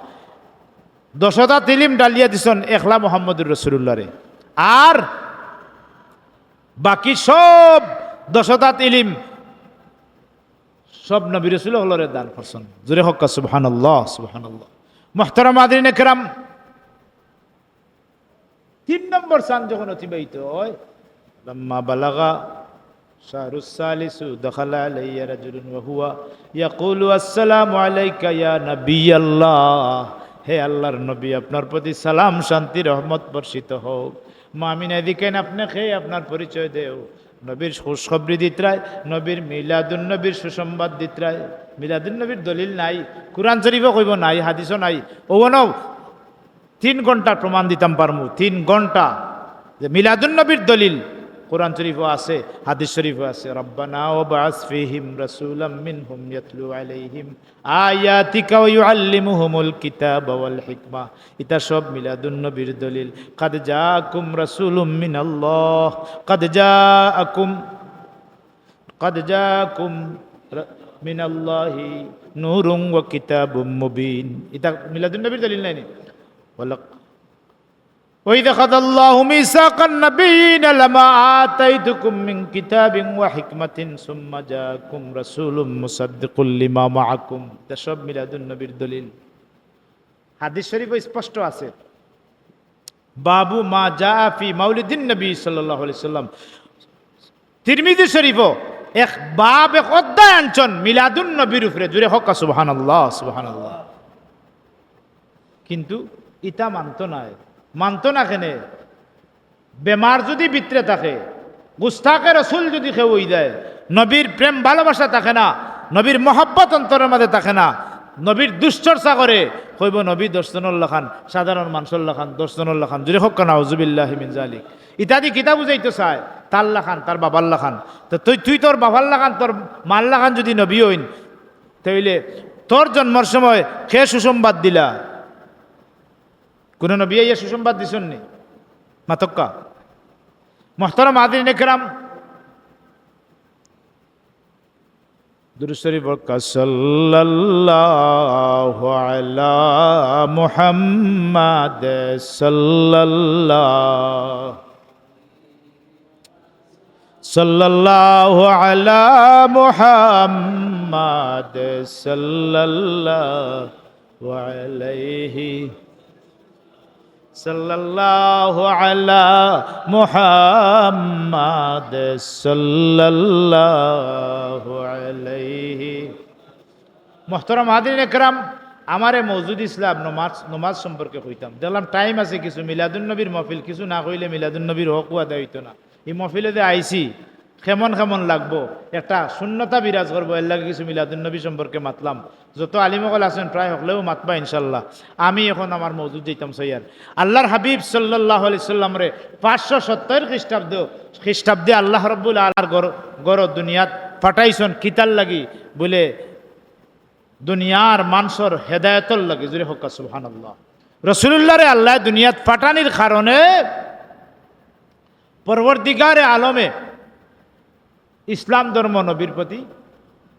দশ জাত ইলিম ডালিয়া দিছন একলা মোহাম্মদুর রাসূলুল্লাহরে। আর বাকি সব দশ জাত ইলিম সব নবী রাসূল অকলরে দান করছন। জোরে কউক্কা সুবহানাল্লাহ, সুবহানাল্লাহ। মুহতারাম হাজিরিনে কেরাম, তিন নম্বর চান যখন অতিবাহিত অয়, লাম্মা বালাগা শাহরুস সালিসু দাখালা আলাইয়া রাজুলুন ওয়া হুয়া ইয়াকুলু, "আসসালামু আলাইকা ইয়া নবিয়াল্লাহ।" হে আল্লাহর নবী, আপনার প্রতি সালাম, শান্তি, রহমত বর্ষিত হোক। মা আমিনায় জিকাইন, "আপনে কে? আপনার পরিচয় দেও।" নবীর খুশখবরি দিতরায়, নবীর মিলাদুন নবীর সুসংবাদ দিতরায়। মিলাদুন নবীর দলিল নাই, কুরআন শরীফো কইবো নাই, হাদিসো নাই। অউ অনো তিন ঘন্টার প্রমাণ দিতাম পারমু, তিন ঘন্টা যে মিলাদুন নবীর দলিল কুরআন শরীফো আছে, হাদিস শরীফো আছে। "রাব্বানা ওয়াবআস ফীহিম রাসূলাম মিনহুম ইয়াতলু আলাইহিম আয়াতিকা ওয়া ইউআল্লিমুহুমুল কিতাবা ওয়াল হিকমা।" ইতা সব মিলাদুন নবীর দলিল। "কাদ জাআকুম রাসূলুম মিনাল্লাহ, কাদ জাআকুম, কাদ জাআকুম রা-, মিনাল্লাহি নূরুন ওয়া কিতাবুম মুবিন। ইটা মিলাদুন নবীর দলিল নায়নি? ওয়ালাক-, ওয়া ইযা খাযাল্লাহু মিসাকান নাবিয়্যিনা লামা আতাইতুকুম মিন কিতাবিন ওয়া হিকমাতিন সুম্মা জাআকুম রাসূলুম মুসাদ্দিকুল লিমা মাআকুম। ইটা সব মিলাদুন নবীর দলিল। হাদিস শরীফো স্পষ্ট আছে, বাবু মা জাআ ফি মাউলিদিন নবী সাল্লাল্লাহু আলাইহি ওয়াসাল্লাম। তিরমিজি শরীফো এক বাব, এক অধ্যায় আনছইন মিলাদুন নবীর উপরে। জুরে কউক্কা সুবহানাল্লাহ, সুবহানাল্লাহ। কিন্তু ইতা মানতো নায়, মানতো না কেনে? বেমার যুদি ভিতরে থাকে, গুস্তাখে রসুল যুদি কেউ অই যায়, নবীর প্রেম ভালোবাসা থাকে না, নবীর মহব্বত অন্তরর মাঝে থাকে না, নবীর দুশ্চর্চা করে, কইবো নবী দশ জনর লাখান, সাধারণ মানষর লাখান, দশ জনর লাখান, জুরে কউক্কা নাউজুবিল্লাহি মিন জালিক। ইতাদি কিতা বুঝাইতো চায়? তার লাখান, তার বাবার লাখান। তো তুই, তুই তোর বাবার লাখান, তোর মার লাখান যুদি নবী অইন, তাইলে তোর জন্মর সময় কে সুসংবাদ দিলা? কুনু নবী আইয়া সুসংবাদ দিছইন নি? মাতউক্কা। মুহতারাম হাজিরিনে কেরাম, দুরূদ শরীফ পড়উক্কা, সাল্লাল্লাহু আলা মুহাম্মাদ, সাল্লাল্লাহু সাল্লাল্লাহু আলা মুহাম্মাদ সাল্লাল্লাহু আলাইহি, সাল্লাল্লাহু আলা মুহাম্মাদ সাল্লাল্লাহু আলাইহি। মুহতারাম হাজিরিনে কেরাম, আমারে মওজুদ ইসলাম নমাজ, নমাজ সম্পর্কে কইতাম। দেখলাম টাইম আছে কিছু, মিলাদুন নবীর মহফিল, কিছু না কইলে মিলাদুন নবীর হক আদায় অইতো না। ই মহফিলো যে আইছি, কেমন কেমন লাগবো, একটা শূন্যতা বিরাজ করবো, এর লাগি কিছু মিলাদুন নবী সম্পর্কে মাতলাম। যত আলিম অকল আছইন প্রায় হকলেউ মাতবা ইনশাআল্লাহ। আমি অখন আমার মওজুদ যাইতাম চাইয়ার। আল্লাহর হাবিব সাল্লাল্লাহু আলাইহি সাল্লামরে পাঁচশো সত্তর খ্রিস্টাব্দ, খ্রিস্টাব্দে আল্লাহ রব্বুল আলামিন ঘর, ঘর দুনিয়াত পাঠাইছইন কিতার লাগি? বুলে দুনিয়ার মানষর হেদায়েতর লাগি। জুরে কউক্কা সুবহানাল্লাহ। রসুলুল্লাহরে আল্লায় দুনিয়াত পাঠানির কারণে পরওয়ারদিগারে আলমে ইসলাম ধর্ম নবীর প্রতি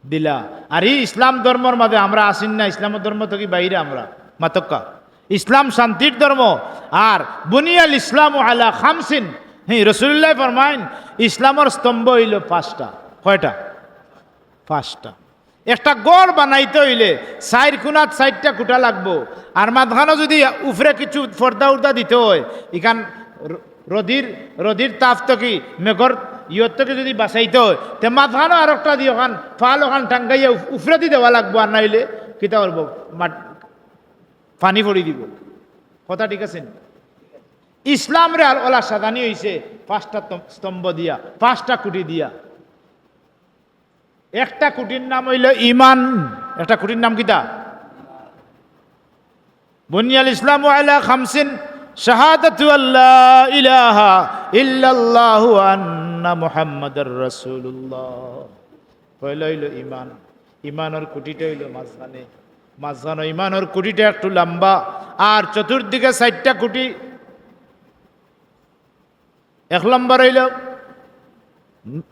দিলা। আর ই ইসলাম ধর্মর মাঝে আমরা আছি না, ইসলাম ধর্ম থাকি বাইরে আমরা। মাতউক্কা। ইসলাম শান্তির ধর্ম। আর বুনিয়াল ইসলামু আলা খামসিন। হি, রসুলুল্লায় ফরমাইন, ইসলামর স্তম্ভ অইলো পাঁচটা। কয়টা? পাঁচটা। একটা ঘর বানাইতে অইলে চাইর কুনাত চাইরটা খুটা লাগবো। আর মাঝখানো যুদি উপরে কিছু পর্দা উর্দা দিতে অয়, ইখান র-, রদির, রদির তাপ থাকি, মেঘর ইয়ত থাকি যুদি বাঁচাইতে অয়, তে মাঝখানো আরোকটা দি অখান, ফাল অখান টাঙ্গাইয়া উফ-, উপরেদি দেওয়া লাগবো, আর নাইলে কিতা করবো? মাট-, পানি পড়ি দিবো। কথা ঠিক আছে নি? ইসলামরে আর অলা সাজানি অইছে পাঁচটা তম-, স্তম্ভ দিয়া, পাঁচটা খুটি দিয়া। একটা খুটির নাম অইলো ইমান। একটা খুটির নাম কিতা? বুনিয়াল ইসলামু আলা খামসিন, শাহাদাতু আল্লা ইলাহা ইল্লাল্লাহু ওয়া আন্না মুহাম্মাদার রাসূলুল্লাহ। পয়লা অইলো ইমান। ইমানর খুটিটা অইলো মাঝখানে। মাঝখানো ইমানর খুটিটা একটু লাম্বা, আর চতুর্দিকে চাইরটা খুটি। এক নম্বর অইলো,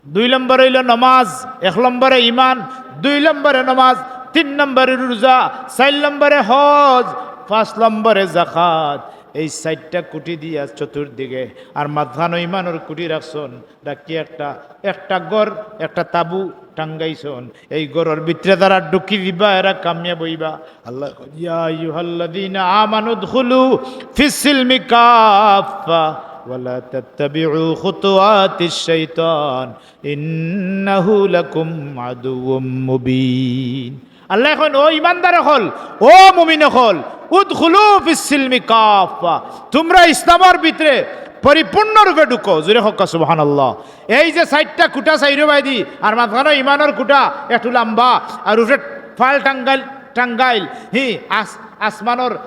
দুই নম্বর অইলো নমাজ, এক নম্বরে ইমান, দুই নম্বরে নমাজ, তিন নম্বরে রোজা, চাইর নম্বরে হজ, পাঁচ নম্বরে যাকাত। এই চাইরটা খুটি দিয়া চতুর্দিকে, আর মাঝখানো ইমানর খুটি রাখছইন, রাখি একটা, একটা ঘর, একটা তাবু টাঙ্গাইছইন। এই ঘরর ভিতরে যারা ঢুকি দিবা, এরা কামিয়াব অইবা। আল্লায় কইন, "ইয়া আইয়ুহাল্লাযীনা আমানু উদখুলু ফিস সিলমি কাফফা ওয়া লা তাত্তাবিউ খুতুওয়াতিশ শাইতান ইন্নাহু লাকুম আদুউম মুবিন।" আল্লায় কইন, "ও ইমানদার অকল, ও মুমিন অকল, উদখুলু ফিস সিলমি কাফফা, তুমরা ইসলামর ভিতরে পরিপূর্ণ রূপে ঢুকো।" জুরে কউক্কা সুবহানাল্লাহ। এই যে চাইরটা খুটা চাইরো বায়দি, আর মাঝখানো ইমানর খুটা একটু লাম্বা, আর উপরে ফাল টাঙ্গাইল, টাঙ্গাইল, হি, আস-, আসমানর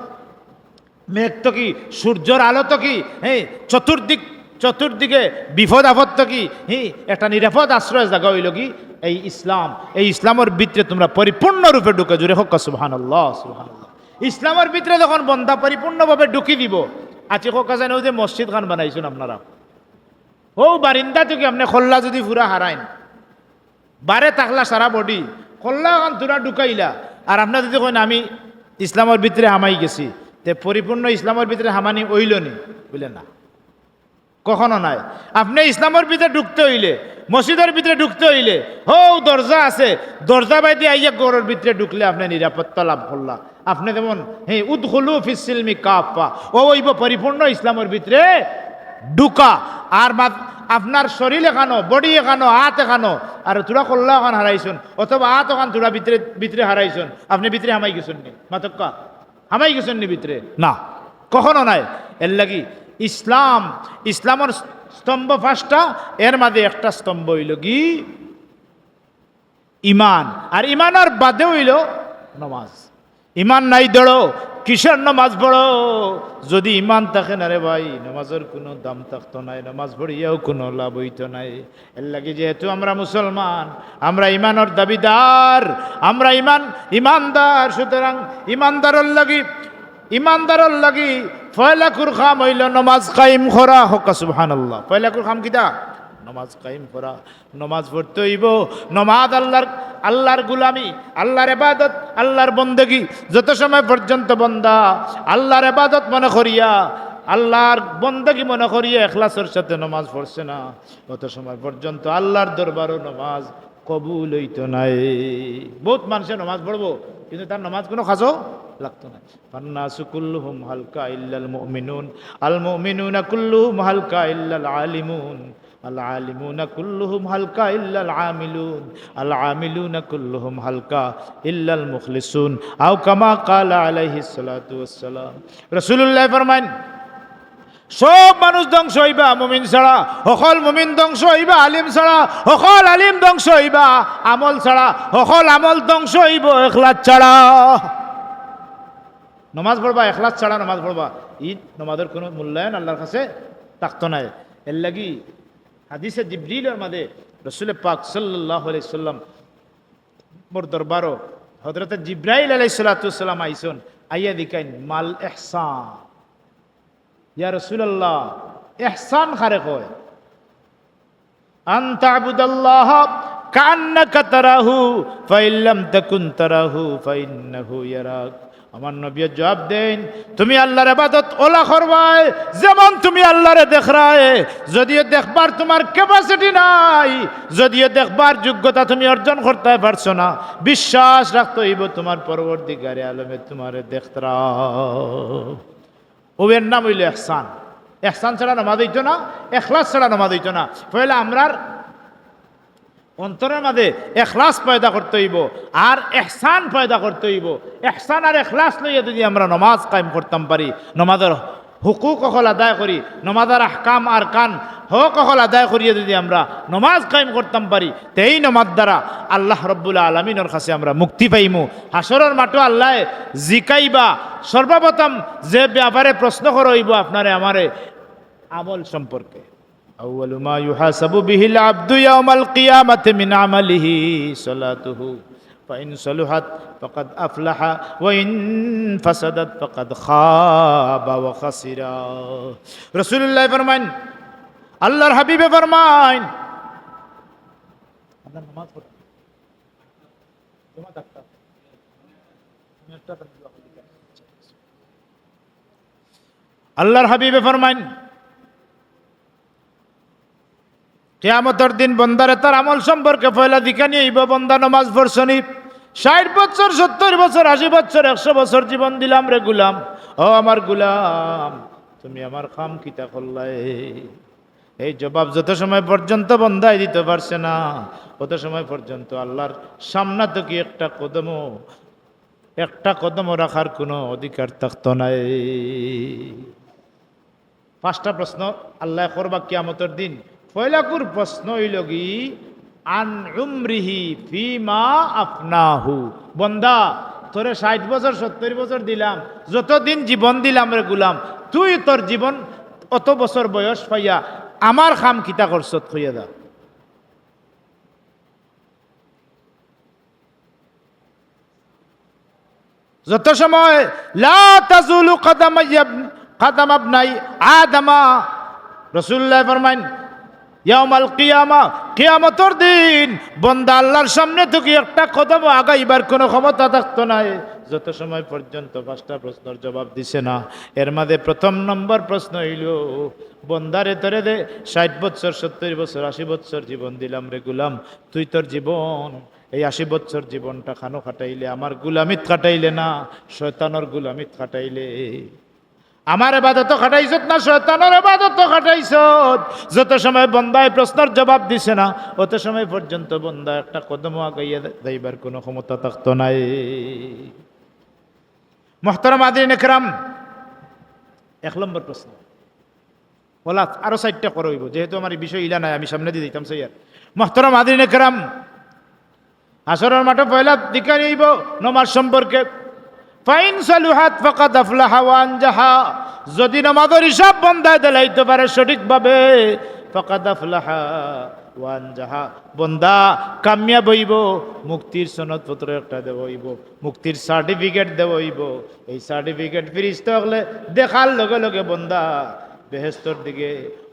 মেঘ থাকি, সূর্যর আলো থাকি, হি, চতুর্দিক, চতুর্দিকে বিপদ আপদ থাকি, হি, একটা নিরাপদ আশ্রয় জাগা অইলো কি? এই ইসলাম। এই ইসলামর ভিতরে তুমরা পরিপূর্ণ রূপে ঢুকো। জুরে কউক্কা সুবহানাল্লাহ, সুবহানাল্লাহ। ইসলামর ভিতরে যখন বন্দা পরিপূর্ণভাবে ঢুকি দিবো, আজি কউক্কা যেন অউ যে মসজিদ খান বানাইছইন আপনারা, অউ বারিন্দা থাকি আপনে কল্লা যুদি পুরা হারাইন, বারে থাকলা সারা বডি, কল্লা অখান থুড়া ঢুকাইলা, আর আপনে যুদি কইন, "আমি ইসলামর ভিতরে হামাই গেছি", তে পরিপূর্ণ ইসলামর ভিতরে হামানি অইলো নি? বুলে না, কখনো নায়। আপনে ইসলামর ভিতরে ঢুকতে অইলে, মসজিদর ভিতরে ঢুকতে অইলে, হউ দরজা আছে, দরজা বাইদি আইয়া ঘরর ভিতরে ঢুকলে আপনে নিরাপত্তা লাভ করলা। আপনে যেমন, হে, "উদখুলু ফিস সিলমি কাফফা", অউ অইবো পরিপূর্ণ ইসলামর ভিতরে ঢুকা। আর মাত-, আপনার শরীর এখানো, body এখানো, আত এখানো, আর থুড়া কল্লা অখান হারাইছইন, অথবা আত অখান থুড়া ভিতরে, ভিতরে হারাইছইন, আপনে ভিতরে হামাই গেছইন নি? মাতউক্কা, হামাই গেছইন নি ভিতরে? না, কখনো নায়। এরলাগি ইসলাম, ইসলামর স্তম্ভ পাঁচটা, এর মাঝে একটা স্তম্ভ অইলো গি ইমান, আর ইমানর বাদে অইলো নমাজ। ইমান নাই দড়ো, কিসর নমাজ পড়ো? যুদি ইমান থাকে না রে ভাই, নমাজর কুনু দাম থাকতো নায়, নমাজ পড়িয়াও কুনু লাভ অইতো নায়। এরলাগি যেহেতু আমরা মুসলমান, আমরা ইমানর দাবিদার, আমরা ইমান, ইমানদার, সুতরাং ইমানদারর লাগি, ইমানদারর লাগি পয়লাকুর কাম অইলো নমাজ কায়েম করা। কউক্কা সুবহানাল্লাহ। পয়লাকুর কাম কিতা? নমাজ কায়েম করা। নমাজ পড়তে অইবো। নমাজ আল্লার, আল্লার গুলামি, আল্লার ইবাদত, আল্লার বন্দেগি। যত সময় পর্যন্ত বন্দা আল্লার ইবাদত মনে করিয়া, আল্লার বন্দেগি মনে করিয়া এখলাসর সাথে নমাজ পড়ছে না, অত সময় পর্যন্ত আল্লার দরবারো নমাজ কবুল অইতো নায়। বউত মানষে নমাজ পড়বো, কিন্তু তার নমাজ কুনু কাজো লাগতো নায়। ফান্নাসু কুল্লুহুম হালকা ইল্লাল মুমিনুন, আল মুমিনুনা কুল্লুহুম হালকা ইল্লাল আলিমুন, আল আলিমুনা কুল্লুহুম হালকা ইল্লাল আমিলুন, আল আমিলুনা কুল্লুহুম হালকা ইল্লাল মুখলিসুন, আও কামা ক্বালা আলাইহিস সালাতু ওয়াস সালাম। রাসূলুল্লায় ফরমাইন, সব মানুষ ধ্বংস অইবা মুমিন ছাড়া, হকল মুমিন ধ্বংস অইবা আলিম ছাড়া, হকল আলিম ধ্বংস অইবা আমল ছাড়া, হকল আমল ধ্বংস অইবো এখলাস ছাড়া। নমাজ পড়বা, এখলাস ছাড়া নমাজ পড়বা, ই নমাজর কুনু মূল্যায়ন আল্লার কাছে থাকতো নায়। এরলাগি হাদিসে জিবরিলর মাঝে রসুলে পাক সাল্লাল্লাহু আলাইহি সাল্লামর দরবারো হযরতে জিব্রাইল আলাইহিস সালাতু ওয়াস সালাম আইছইন, আইয়া জিকাইন, "মাল ইহসান?" ইয়া রাসূলুল্লাহ, ইহসান কারে কয়? "আন তা'বুদাল্লাহা কাআন্নাকা তারাহু, ফাইন লাম তাকুন তারাহু, ফাইন্নাহু ইয়ারাক।" আমার নবীয়ে জবাব দেইন, "তুমি আল্লার ইবাদত অলা করবায়, যেমন তুমি আল্লারে দেখরায়। যদিও দেখবার তুমার capacity নাই, যদিও দেখবার যোগ্যতা তুমি অর্জন করতায় পারছো না, বিশ্বাস রাখতে অইবো তুমার পরওয়ারদিগারে আলমে তুমারে দেখতরা।" অউ এর নাম অইলো ইহসান। ইহসান ছাড়া নমাজ অইতো না, এখলাস ছাড়া নমাজ অইতো না। পয়লা আমরার অন্তরর মাঝে এখলাস পয়দা করতে অইবো, আর ইহসান পয়দা করতে অইবো। ইহসান আর এখলাস লইয়া যুদি আমরা নমাজ কায়েম করতাম পারি, নমাজর হুকুক অকল আদায় করি, নমাজর আহকাম আরকান হক অকল আদায় করিয়া যুদি আমরা নমাজ কায়েম করতাম পারি, তে ই নমাজ দ্বারা আল্লাহ রব্বুল আলামিনর কাছে আমরা মুক্তি পাইমু। হাশরর মাঠো আল্লায় জিকাইবা, সর্বপ্রথম যে ব্যাপারে প্রশ্ন করা অইবো আপনারে আমারে, আমল সম্পর্কে। আউয়ালু মা ইউহাসাবু বিহিল আবদু ইয়াউমাল কিয়ামাতি মিন আমালিহি সালাতুহু, ফাইন সালুহাত ফাকাদ আফলাহা, ওয়া ইন ফাসাদাত ফাকাদ খাবা ওয়া খাসিরা। রাসূলুল্লায় ফরমাইন, আল্লার হাবিবে ফরমাইন, আপনার নামাজ পড়া। আল্লার হাবিবে ফরমাইন, কিয়ামতর দিন বন্দারে তার আমল সম্পর্কে পয়লা জিকানি অইবো, বন্দা নমাজ পড়ছনি? ষাইট বছর, সত্তইর বছর, আশি বছর, একশো বছর জীবন দিলাম রে গুলাম। ও আমার গুলাম, তুমি আমার কাম কিতা করলায়? এই জবাব যত সময় পর্যন্ত বন্দায় দিতো পারছে না, অত সময় পর্যন্ত আল্লার সামনা থাকি একটা কদমও, একটা কদমও রাখার কুনু অধিকার থাকতো নায়। পাঁচটা প্রশ্ন আল্লায় করবা কিয়ামতর দিন। পয়লাকুর প্রশ্ন অইলো গি, "আন উমরিহি ফিমা আফনাহু।" বন্দা, তোরে ষাইট বছর, সত্তইর বছর দিলাম, যতদিন জীবন দিলাম রে গুলাম, তুই তোর জীবন অত বছর বয়স পাইয়া আমার কাম কিতা করছত, কইয়া দা। যত সময় লা তাজুলু কাদামা ইয়াব-, কাদামা ইবনাই আদামা, রাসূলুল্লায় ফরমাইন, ইয়াউমাল কিয়ামা, কিয়ামতর দিন বন্দা আল্লাহর সামনে থাকি একটা কদমও আগাইবার কুনু ক্ষমতা থাকতো নায়, যত সময় পর্যন্ত পাঁচটা প্রশ্নর জবাব দিছে না। এর মাঝে প্রথম নম্বর প্রশ্ন অইলো, বন্দারে, তোরে যে ষাইট বছর, সত্তইর বছর, আশি বছর জীবন দিলাম রে গুলাম, তুই তোর জীবন, এই আশি বছর জীবনটা খানো কাটাইলে? আমার গুলামিত কাটাইলে না শয়তানর গুলামিত কাটাইলে? আমার এবাদতো কাটাইছত না শয়তানর এবাদতো কাটাইছত? যত সময় বন্দায় প্রশ্নর জবাব দিছে না, অত সময় পর্যন্ত বন্দা একটা কদমও আগাইয়া যাইবার কুনু ক্ষমতা থাকতো নায়। মুহতারাম হাজিরিন একরাম, এক নম্বর প্রশ্ন। অলা আরো চাইরটা করা অইবো, যেহেতু আমার এই বিষয় ইলা নাই, আমি সামনেদি যাইতাম চাইয়ার। মুহতারাম হাজিরিন একরাম, হাশরর মাঠো পয়লা জিকার অইবো নমাজ সম্পর্কে। ফাইন সালুহাত ফাকাদ আফলাহা ওয়া আনজাহা। যদি নমাজর হিসাব বন্দায় দিলাইতো পারে সঠিকভাবে, ফাকাদ আফলাহা ওয়া আনজাহা, বন্দা কামিয়াব অইবো, মুক্তির সনদপত্র একটা দেওয়া অইবো, মুক্তির certificate দেওয়া অইবো। এই certificate ফিরিস্তা অকলে দেখার লগে লগে বন্দা বেহেস্তর দিকে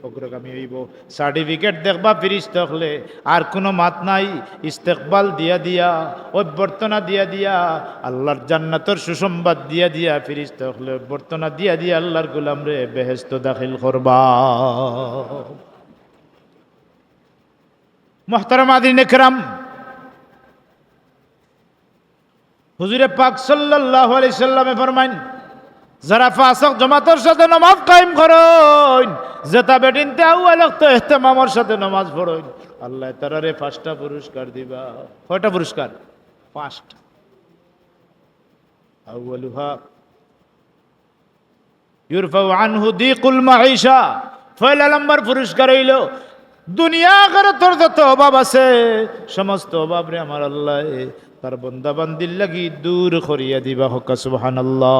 অগ্রগামী অইবো। Certificate দেখবা ফিরিস্তা অকলে, আর কুনু মাত নাই। ইস্তেকবাল দিয়া দিয়া, অভ্যর্থনা দিয়া দিয়া, আল্লাহর জান্নাতর সুসংবাদ দিয়া দিয়া, ফিরিস্তা অকলে অভ্যর্থনা দিয়া দিয়া আল্লাহর গুলামরে বেহেস্তো দাখিল করবা। মুহতারাম হাজিরিন একরাম, হুজুরে পাক সাল্লাল্লাহু আলাইহি সাল্লামে ফরমাইন, যারা পাঁচ ওয়াক্ত জমাতর সাথে নমাজ কায়েম করইন, যেতা বেটিন্তে আউয়াল ওয়াক্ত ইহতেমামর সাথে নমাজ পড়ইন, আল্লায় তারারে পাঁচটা পুরস্কার দিবা। কয়টা পুরস্কার? পাঁচটা। আউয়ালুহা ইউরফাউ আনহু দিকুল মাঈশা। পয়লা নম্বর পুরস্কার অইলো, দুনিয়া আখিরাতর যত অভাব আছে, সমস্ত অভাবরে আমার আল্লায় তার বন্দা বান্দির লাগি দূর করিয়া দিবা। কউক্কা সুবহানাল্লাহ।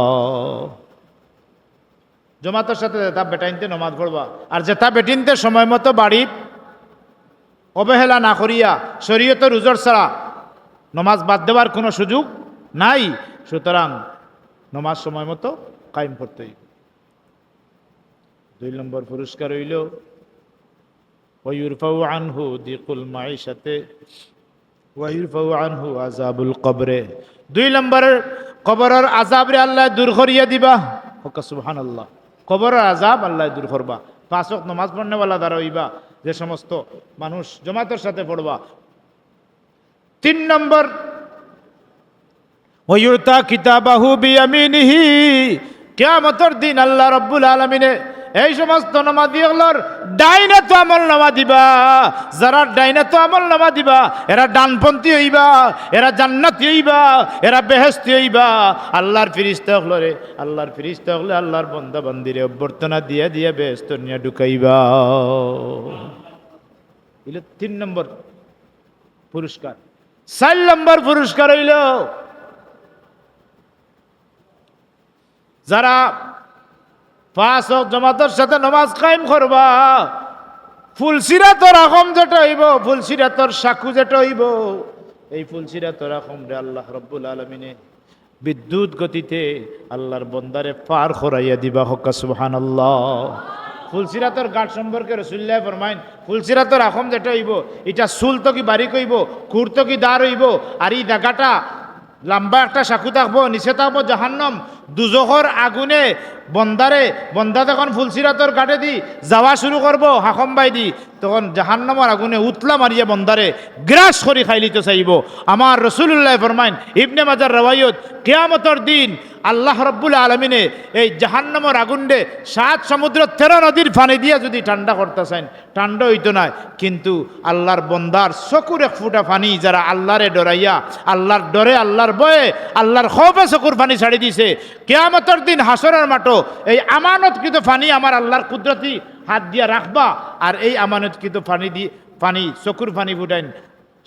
জমাতর সাথে যেতা বেটাইন্তে নমাজ পড়বা, আর যেতা বেটিন্তে সময় মতো বাড়িত অবহেলা না করিয়া শরীয়তর উজর ছাড়া নমাজ বাদ দেওয়ার কুনু সুযোগ নাই, সুতরাং নমাজ সময় মতো কায়েম করতে অইবো। দুই নম্বর পুরস্কার অইলো, ওয়া ইউরফাউ আনহু দিকুল মাঈশাতে ওয়া ইউরফাউ আনহু আযাবুল কবরে। দুই নম্বরর কবরর আযাবরে আল্লায় দূর করিয়া দিবা। কউক্কা সুবহানাল্লাহ। কবরর আযাব আল্লায় দূর করবা। পাঁচ ওয়াক্ত নমাজ পড়নেওয়ালা যারা অইবা, যে সমস্ত মানুষ জমাতর সাথে পড়বা, তিন নম্বর, ওয়া ইউতা কিতাবাহু বিয়ামিনিহি। কিয়ামতর দিন আল্লাহ রাব্বুল আলামিনে এই সমস্ত নমাজি অকলর ডাইন আতো আমলনামা দিবা। যারার ডাইন আতো আমলনামা দিবা, এরা ডানপন্থী অইবা, এরা জান্নাতি অইবা, এরা বেহেশতি অইবা। আল্লাহর ফিরিস্তা অকলরে, আল্লাহর ফিরিস্তা অকলে আল্লাহর বন্দা বান্দিরে অভ্যর্থনা দিয়া দিয়া বেহেশতো নিয়া ঢুকাইবা। ইলা তিন নম্বর পুরস্কার। চাইর নম্বর পুরস্কার অইলো, যারা পাঁচ ওয়াক্ত জমাতর সাথে নমাজ কায়েম করবা, ফুলসিরাতর আকম যেটা অইবো, ফুলসিরাতর সাঁকু যেটা অইবো, এই ফুলসিরাতর আকমরে আল্লাহ রাব্বুল আলামিনে বিদ্যুৎ গতিতে আল্লাহর বন্দারে পার করাইয়া দিবা। কউক্কা সুবহানাল্লাহ। ফুলসিরাতর ঘাট সম্পর্কে রাসুলুল্লায় ফরমাইন, ফুলসিরাতর আকম যেটা অইবো, ইটা চুল থাকি বারিক অইবো, খুর থাকি ধার অইবো, আর ই জাগাটা লাম্বা একটা সাঁকু থাকবো, নিচে থাকবো জাহান্নাম। দুজখর আগুনে বন্দারে, বন্দা যখন ফুলসিরাতর ঘাটেদি যাওয়া শুরু করবো, আকম বাইদি, তখন জাহান্নামর আগুনে উতলা মারিয়া বন্দারে গ্রাস করি খাইলিতো চাইবো। আমার রাসুলুল্লায় ফরমাইন, ইবনে মাজার রেওয়ায়ত, কিয়ামতর দিন আল্লাহ রাব্বুল আলামিনে এই জাহান্নামর আগুনরে সাত সমুদ্র তেরো নদীর পানি দিয়া যুদি ঠান্ডা করতা চাইন, ঠান্ডা অইতো নায়, কিন্তু আল্লাহর বন্দার চকুর এক ফুটা পানি, যারা আল্লাহরে ডরাইয়া, আল্লাহর ডরে, আল্লাহর ভয়ে, আল্লাহর খৌফে চকুর পানি ছাড়ি দিছে, কিয়ামতর দিন হাশরর মাঠো এই আমানতকৃত পানি আমার আল্লাহর কুদরতি হাত দিয়া রাখবা, আর এই আমানতকৃত পানি দি, পানি, চকুর পানি ফুটাইন,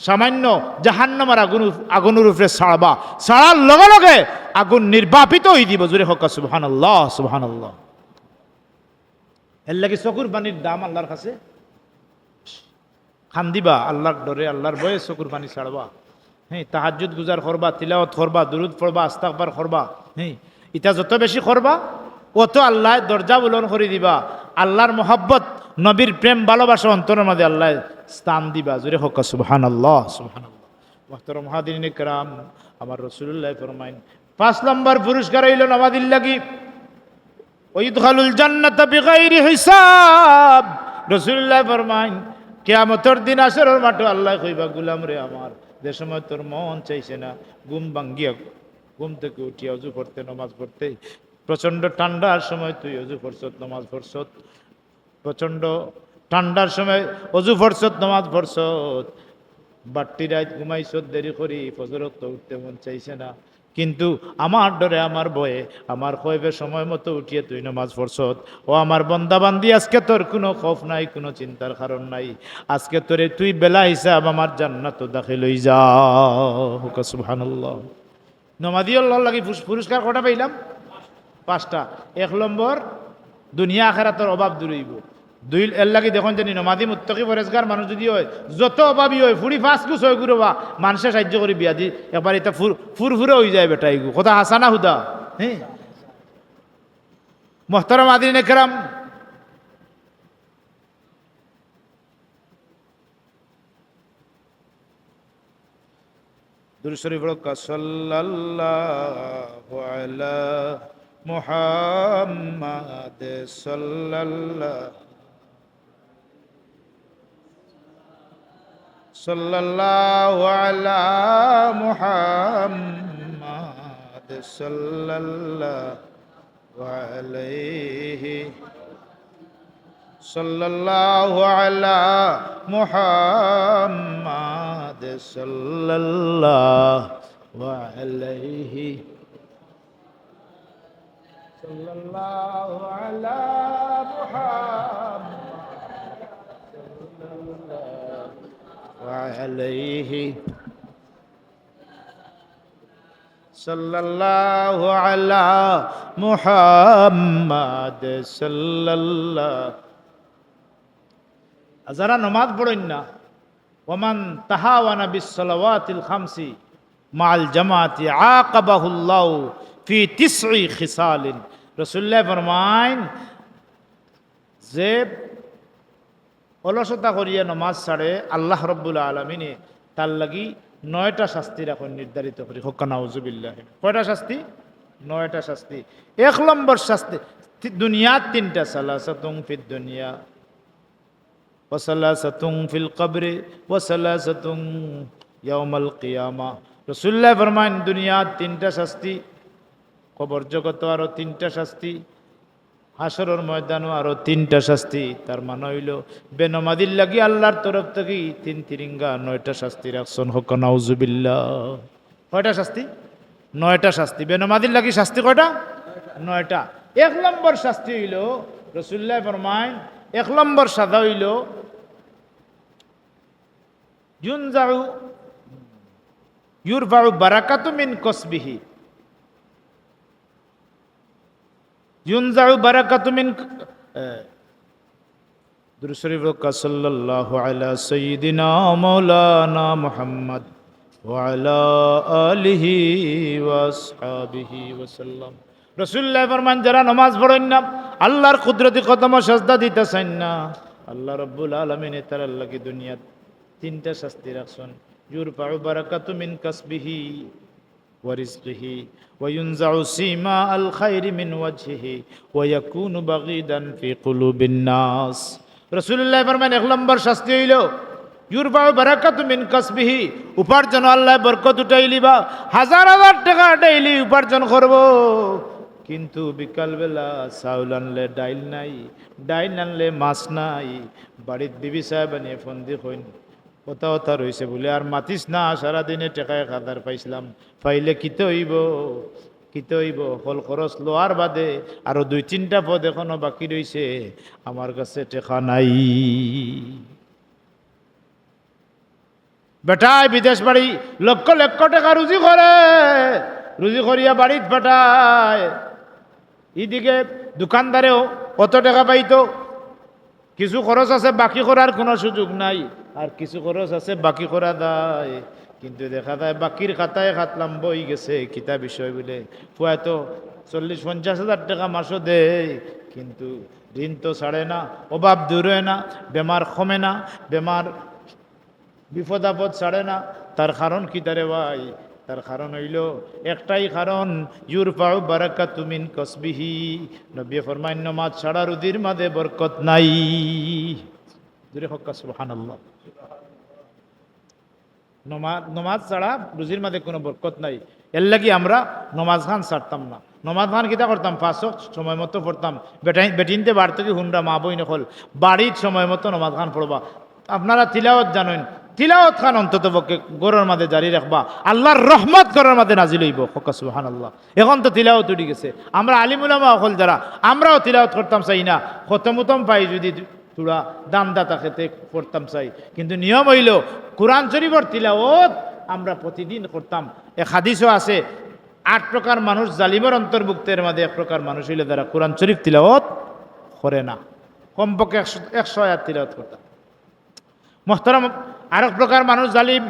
সামান্য জাহান্নামর আগুন, আগুনর উপরে ছাড়বা, ছাড়ার লগে লগে আগুন নির্বাপিত অই দিবো। জোরে কউক্কা সুবহানাল্লাহ, সুবহানাল্লাহ। এর লাগি চকুর পানির দাম আল্লাহর কাছে। কান্দিবা আল্লাহর ডরে, আল্লাহর ভয়ে চকুর পানি ছাড়বা। হ্যাঁ, তাহাজ্জুদ গুজার করবা, তিলাওয়াত করবা, দুরুদ পড়বা, আস্তাগফার করবা। হ্যাঁ, ইটা যত বেশি করবা, অত আল্লায় দরজা বুলন্দ করি দিবা। আল্লাহর মহব্বত নবীর প্রেম ভালোবাসা অন্তরর মাঝে আল্লায় স্থান দিবা। জোরে কউক্কা সুবহানাল্লাহ, সুবহানাল্লাহ। মুহতারাম হাজিরিনে কেরাম, আমার রাসুলুল্লায় ফরমাইন, পাঁচ নম্বর পুরস্কার অইলো নমাজির লাগি, "ওয়া ইউদখালুল জান্নাতা বিগাইরি হিসাব।" রাসুলুল্লায় ফরমাইন, কিয়ামতর দিন হাশরর মাঠো আল্লায় কইবা, "গুলাম রে আমার, যে সময় তোর মন চাইছে না, ঘুম ভাঙ্গিয়া, ঘুম থাকি উঠিয়া অজু করতে, নমাজ পড়তে, প্রচণ্ড ঠান্ডার সময় তুই অজু করছত, নমাজ পড়ছত, প্রচণ্ড ঠান্ডার সময় অজু পড়ছত, নমাজ পড়ছত, বাট্টি রাইত ঘুমাইছত দেরি করি, ফজর অক্ত উঠতে মন চাইছে না, কিন্তু আমার ডরে, আমার ভয়ে, আমার খয়েফে সময় মতো উঠিয়া তুই নমাজ পড়ছত। ও আমার বন্দা বান্দি, আজকে তোর কুনু খৌফ নাই, কুনু চিন্তার কারণ নাই। আজকে তোরে তুই বেলা হিসাব আমার জান্নাতো দাখিল অইযা।" কউক্কা সুবহানাল্লাহ। নমাজি অকলর লাগি পুরস-, পুরস্কার কয়টা পাইলাম? পাঁচটা। এক নম্বর, দুনিয়া আখেরাতর অভাব দূর অইবো। দুই, এর লাগি দেখইন যেনি নমাজি মুত্তাকি পরেজগার মানুষ যুদি অয়, যত অভাবী অয়, ফুড়ি পাঁচ গু ছয় গু রবা, মানষে সাইয্য করি বিয়া দি, একবার ইতা ফুর-, ফুরফুরা অইযায় বেটা ইগু। কথা হাছা না হুদা? হ্যাঁ। মুহতারাম হাজিরিনে কেরাম, দুরূদ শরীফ পড়উক্কা, সাল্লাল্লাহু আলা মুহাম্মাদ, সাল্লাল্লাহু, সাল্লাল্লাহু আলা মুহাম্মাদ, সাল্লাল্লাহু আলাইহি, সাল্লাল্লাহু আলা মুহাম্মাদ, সাল্লাল্লাহু আলাইহি, সাল্লাল্লাহু আলা মুহাম্মাদ, সাল্লাল্লাহু আলাইহি, সাল্লাল্লাহু আলা মুহাম্মাদ, সাল্লাল্লাহু। আর যারা নমাজ পড়ইন না, "ওয়ামান তাহাওয়ানা বিস সালাওয়াতিল খামসি মাআল জামাআতি আকাবাহুল্লাহু ফি তিসঈ খিসালিন।" রাসুলুল্লায় ফরমাইন, যে অলসতা করিয়া নমাজ ছাড়ে, আল্লাহ রব্বুল আলামিনে তার লাগি নয়টা শাস্তি রাখইন নির্ধারিত করি। কউক্কা নাউজুবিল্লাহ। কয়টা শাস্তি? নয়টা শাস্তি। এক নম্বর শাস্তি, তি-, দুনিয়াত তিনটা, সালাসাতুন ফিদ দুনিয়া, ওয়া সালাসাতুন ফিল কবরে, ওয়া সালাসাতুন ইয়াউমাল কিয়ামা। রাসুলুল্লায় ফরমাইন, দুনিয়াত তিনটা শাস্তি, কবর জগতো আরো তিনটা শাস্তি, হাশরর ময়দানো আরো তিনটা শাস্তি। তার মানে অইলো, বেনমাজির লাগি আল্লাহর তরফ থাকি তিন তিরিঙ্গা নয়টা শাস্তি রাখছইন। কউক্কা নাউজুবিল্লাহ। কয়টা শাস্তি? নয়টা শাস্তি। বেনমাজির লাগি শাস্তি কয়টা? নয়টা। এক নম্বর শাস্তি অইলো, রাসুলুল্লায় ফরমাইন, এক নম্বর সাজা অইলো, ইউনজাউ, ইউরফাউ বারাকাতু মিন কসবিহি। ইউনজাউ বারাকাতু মিন, এ, দুরূদ শরীফ পড়উক্কা, সাল্লাল্লাহু আলা সাইয়্যিদিনা মাওলানা মুহাম্মদ ওয়া আলা আলিহি ওয়া আসহাবিহি ওয়া সাল্লাম। রাসুলুল্লায় ফরমাইন, যারা নমাজ পড়ইন না, আল্লাহর কুদরতি কদমো সেজদা দিতা চাইন না, আল্লাহ রব্বুল আলামিনে তারার লাগি দুনিয়াত তিনটা শাস্তি রাখছইন। ইউরফাউ বারাকাতু মিন কাসবিহি ওয়া রিজকিহি ওয়া ইউনজাউ সিমা আল খাইরি মিন ওয়াজহিহি ওয়া ইয়াকুনু বাগিদান ফি কুলুবিন নাস। রাসুলুল্লায় ফরমাইন, এক নম্বর শাস্তি অইলো, ইউরফাউ বারাকাতু মিন কাসবিহি, উপার্জনো আল্লায় বরকত উঠাইলিবা। হাজার হাজার টেকা ডেইলি উপার্জন করবো, কিন্তু বিকালবেলা চাউল আনলে ডাইল নাই, ডাইল আনলে মাছ নাই। বাড়িত বিবি সাহেবানিয়ে ফোন দি কইন, "অতা অতা রইছে বুলে, আর মাতিস না, সারাদিনে টেকা এক হাজার পাইছলাম, পাইলে কিতা অইবো, কিতা অইবো? হকল খরচ লওয়ার বাদে আরো দুই তিনটা পদ এখনো বাকি রইছে, আমার কাছে টেকা নাই।" বেটায় বিদেশ বাড়ি লক্ষ লক্ষ টেকা রুজি করে, রুজি করিয়া বাড়িত পাঠায়। ইদিকে দোকানদারেও অত টেকা পাইতো, কিছু খরচ আছে বাকি করার কুনু সুযোগ নাই, আর কিছু খরচ আছে বাকি করা যায়। কিন্তু দেখা যায় বাকির খাতায় খাত লাম্বা অইগেছে। কিতা বিষয় বুলে, ফুয়ায় তো চল্লিশ পঞ্চাশ হাজার টেকা মাসো দেয়, কিন্তু ঋণ তো ছাড়ে না, অভাব দূর হয় না, বেমার কমে না, বেমার বিপদ আপদ ছাড়ে না। তার কারণ কিতা রে ভাই? তার কারণ অইলো একটাই কারণ, ইউরফাউ বারাকাতু মিন কাসবিহি। নবীয়ে ফরমাইন, নমাজ ছাড়া রুজির মাঝে বরকত নাই। জোরে কউক্কা সুবহানাল্লাহ। নমা-, নমাজ ছাড়া রুজির মাঝে কুনু বরকত নাই। এরলাগি আমরা নমাজ খান ছাড়তাম না। নমাজ খান কিতা করতাম? পাঁচ ওয়াক্ত সময় মতো পড়তাম। বেটাই-, বেটিন্তে বার থাকি হুনরা, মা বইন অকল, বাড়িত সময় মতো নমাজ খান পড়বা। আপনারা তিলাওত জানইন, তিলাওত খান অন্তত পক্ষে ঘরর মাঝে জারি রাখবা। আল্লার রহমত ঘরর মাঝে নাজিল অইবো। কউক্কা সুবহানাল্লাহ। এখন তো তিলাওত উঠি গেছে। আমরা আলিম উলামা অকল যারা, আমরাও তিলাওত করতাম চাই না। খতম উতম পাই যুদি থুড়া দান দাতা খেতে পড়তাম চাই, কিন্তু নিয়ম অইলো কোরআন শরীফর তিলাওত আমরা প্রতিদিন করতাম। এক হাদিসও আছে, আট প্রকার মানুষ জালিমর অন্তর্ভুক্ত, এর মাঝে এক প্রকার মানুষ অইলো যারা কোরআন শরীফ তিলাওত করে না, কমপক্ষে একশো, একশো আয়াত তিলাওত করতা। মোহতরম, আরক প্রকার মানুষ জালিম,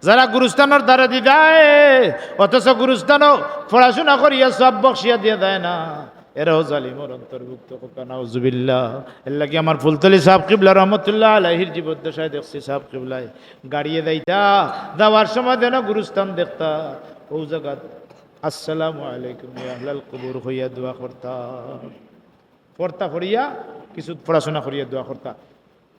যারা গুরুস্থানর দ্বারে দি যায়, অথচ গুরুস্থানও পড়াশোনা করিয়া সওয়াব বখশিয়া দিয়া যায় না, এরাও জালিমর অন্তর্ভুক্ত। কউক্কা নাউজুবিল্লাহ। এরলাগি আমার ফুলতলি সাব কিবলা রহমতুল্লাহ আলাইহির জীবদ্দশায় দেখছি সাব কিবলায় গাড়িয়ে যাইতা, যাওয়ার সময় যেন গুরুস্থান দেখতা, অউ জাগাত "আসসালামু আলাইকুম ইয়া আহলাল কুবুর" কইয়া দোয়া করতা, পড়তা পড়িয়া, কিছু পড়াশোনা করিয়া দোয়া করতা।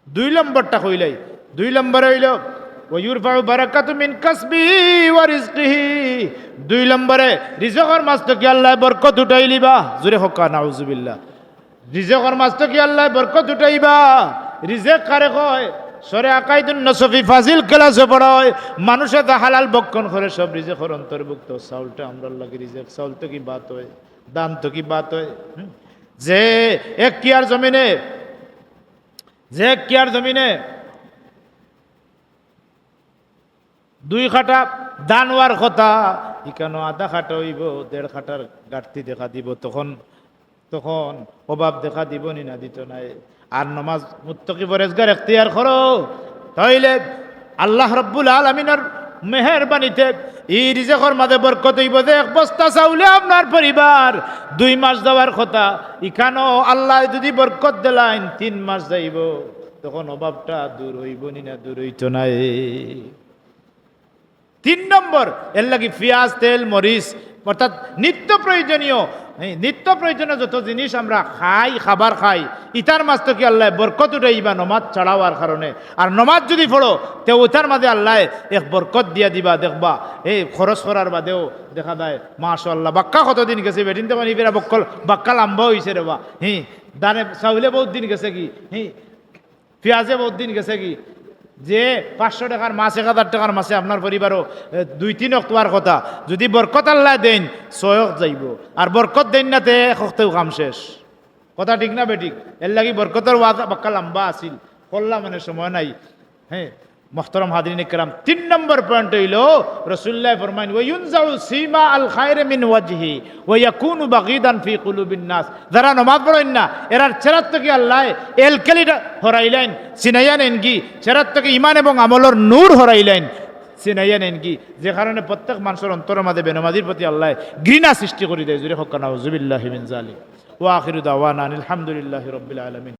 দুই নম্বরটা কইলাই, দুই নম্বরে অইলো, "ওয়া ইউরফাউ বারাকাতু মিন কাসবিহি ওয়া রিজকিহি।" দুই নম্বরে রিজকর মাঝ থাকি আল্লায় বরকত উঠাইলিবা। জোরে কউক্কা নাউজুবিল্লাহ। রিজকর মাঝ থাকি আল্লায় বরকত উঠাইবা। রিজেক কারে কয়? শরে আকাইদুন নসফি ফাজিল ক্লাসে পড়া অয়, মানুষে তা হালাল ভক্ষণ করে, সব রিজেকর অন্তর্ভুক্ত। চাউলটা আমরার লাগি রিজেক, চাউল থাকি ভাত অয়, ধান থাকি ভাত অয়। হুম? যে এক কিয়ার জমিনে, যে এক কিয়ার জমিনে দুই কাঠা ধান অওয়ার কথা, ইখানো আধা কাঠা অইবো, দেড় কাঠার ঘাটতি দেখা দিবো, তখন, তখন অভাব দেখা দিবো নি না দিতো নায়? আর নমাজ মুত্তাকি পরেজগার এখতিয়ার করো, তাইলে আল্লাহ রব্বুল আলামিনর মেহেরবানিতে ই রিজেকর মাঝে বরকত অইবো। যে এক বস্তা চাউলে আপনার পরিবার দুই মাস যাওয়ার কথা, ইখানো আল্লায় যুদি বরকত দিলাইন, তিন মাস যাইবো, তখন অভাবটা দূর অইবো নি না দূর অইতো নায়? তিন নম্বর, এরলাগি পিয়াজ, তেল, মরিচ, অর্থাৎ নিত্য প্রয়োজনীয়, এই নিত্য প্রয়োজনীয় যত জিনিস আমরা খাই, খাবার খাই, ইতার মাঝ থাকি আল্লায় বরকত উঠাইবা নমাজ ছাড়া অওয়ার কারণে। আর নমাজ যুদি পড়ো, তে অতার মাঝে আল্লায় এক বরকত দিয়া দিবা, দেখবা, এই খরচ করার বাদেও দেখা যায়, মাশাআল্লাহ, বাক্কা কতদিন গেছে, বেটিন্তে কইন, "ইবেরা বক্কল, বাক্কা লাম্বা অইছে রে বা, হি, ধানে চাউলে বউত দিন গেছে কি, হি।" পিয়াজে বউত দিন গেছে কি, যে পাঁচশো টেকার মাছ, এক হাজার টেকার মাছে আপনার পরিবারও, এ, দুই তিন অক্ত অওয়ার কথা, যুদি বরকত আল্লায় দেইন, ছয় অক্ত যাইবো, আর বরকত দেইন না, তে এক অক্তেউ কাম শেষ। কথা ঠিক না বেঠিক? এরলাগি বরকতর ওয়াজ বাক্কা লাম্বা আছিল, করলা মানে সময় নাই। হ্যাঁ, মোহতরম হাজিরিন ইকরাম, তিন নম্বর পয়েন্ট অইলো, রাসূলুল্লায় ফরমাইন, "ওয়া ইউনজাউ সিমা আল খায়রে মিন ওয়াজহি ওয়া ইয়াকুনু বাগিদান ফি কুলুবিন নাস।" যারা নমাজ পড়ইন না, এরার চেহারাত থাকি আল্লায় এলকেলিটা হরাইলাইন, ছিনাইয়া নেইনগি, চেহারাত থাকি ইমান এবং আমলর নূর হরাইলাইন, ছিনাইয়া নেইনগি, যে কারণে প্রত্যেক মানষর অন্তরর মাঝে বেনমাজির প্রতি আল্লায় ঘৃণা সৃষ্টি করি দেয়। জোরে কউক্কা নাউজুবিল্লাহি মিন জালিক। ওয়া আখিরু দাওয়ানা আনিল হামদুলিল্লাহি রাব্বিল আলামিন।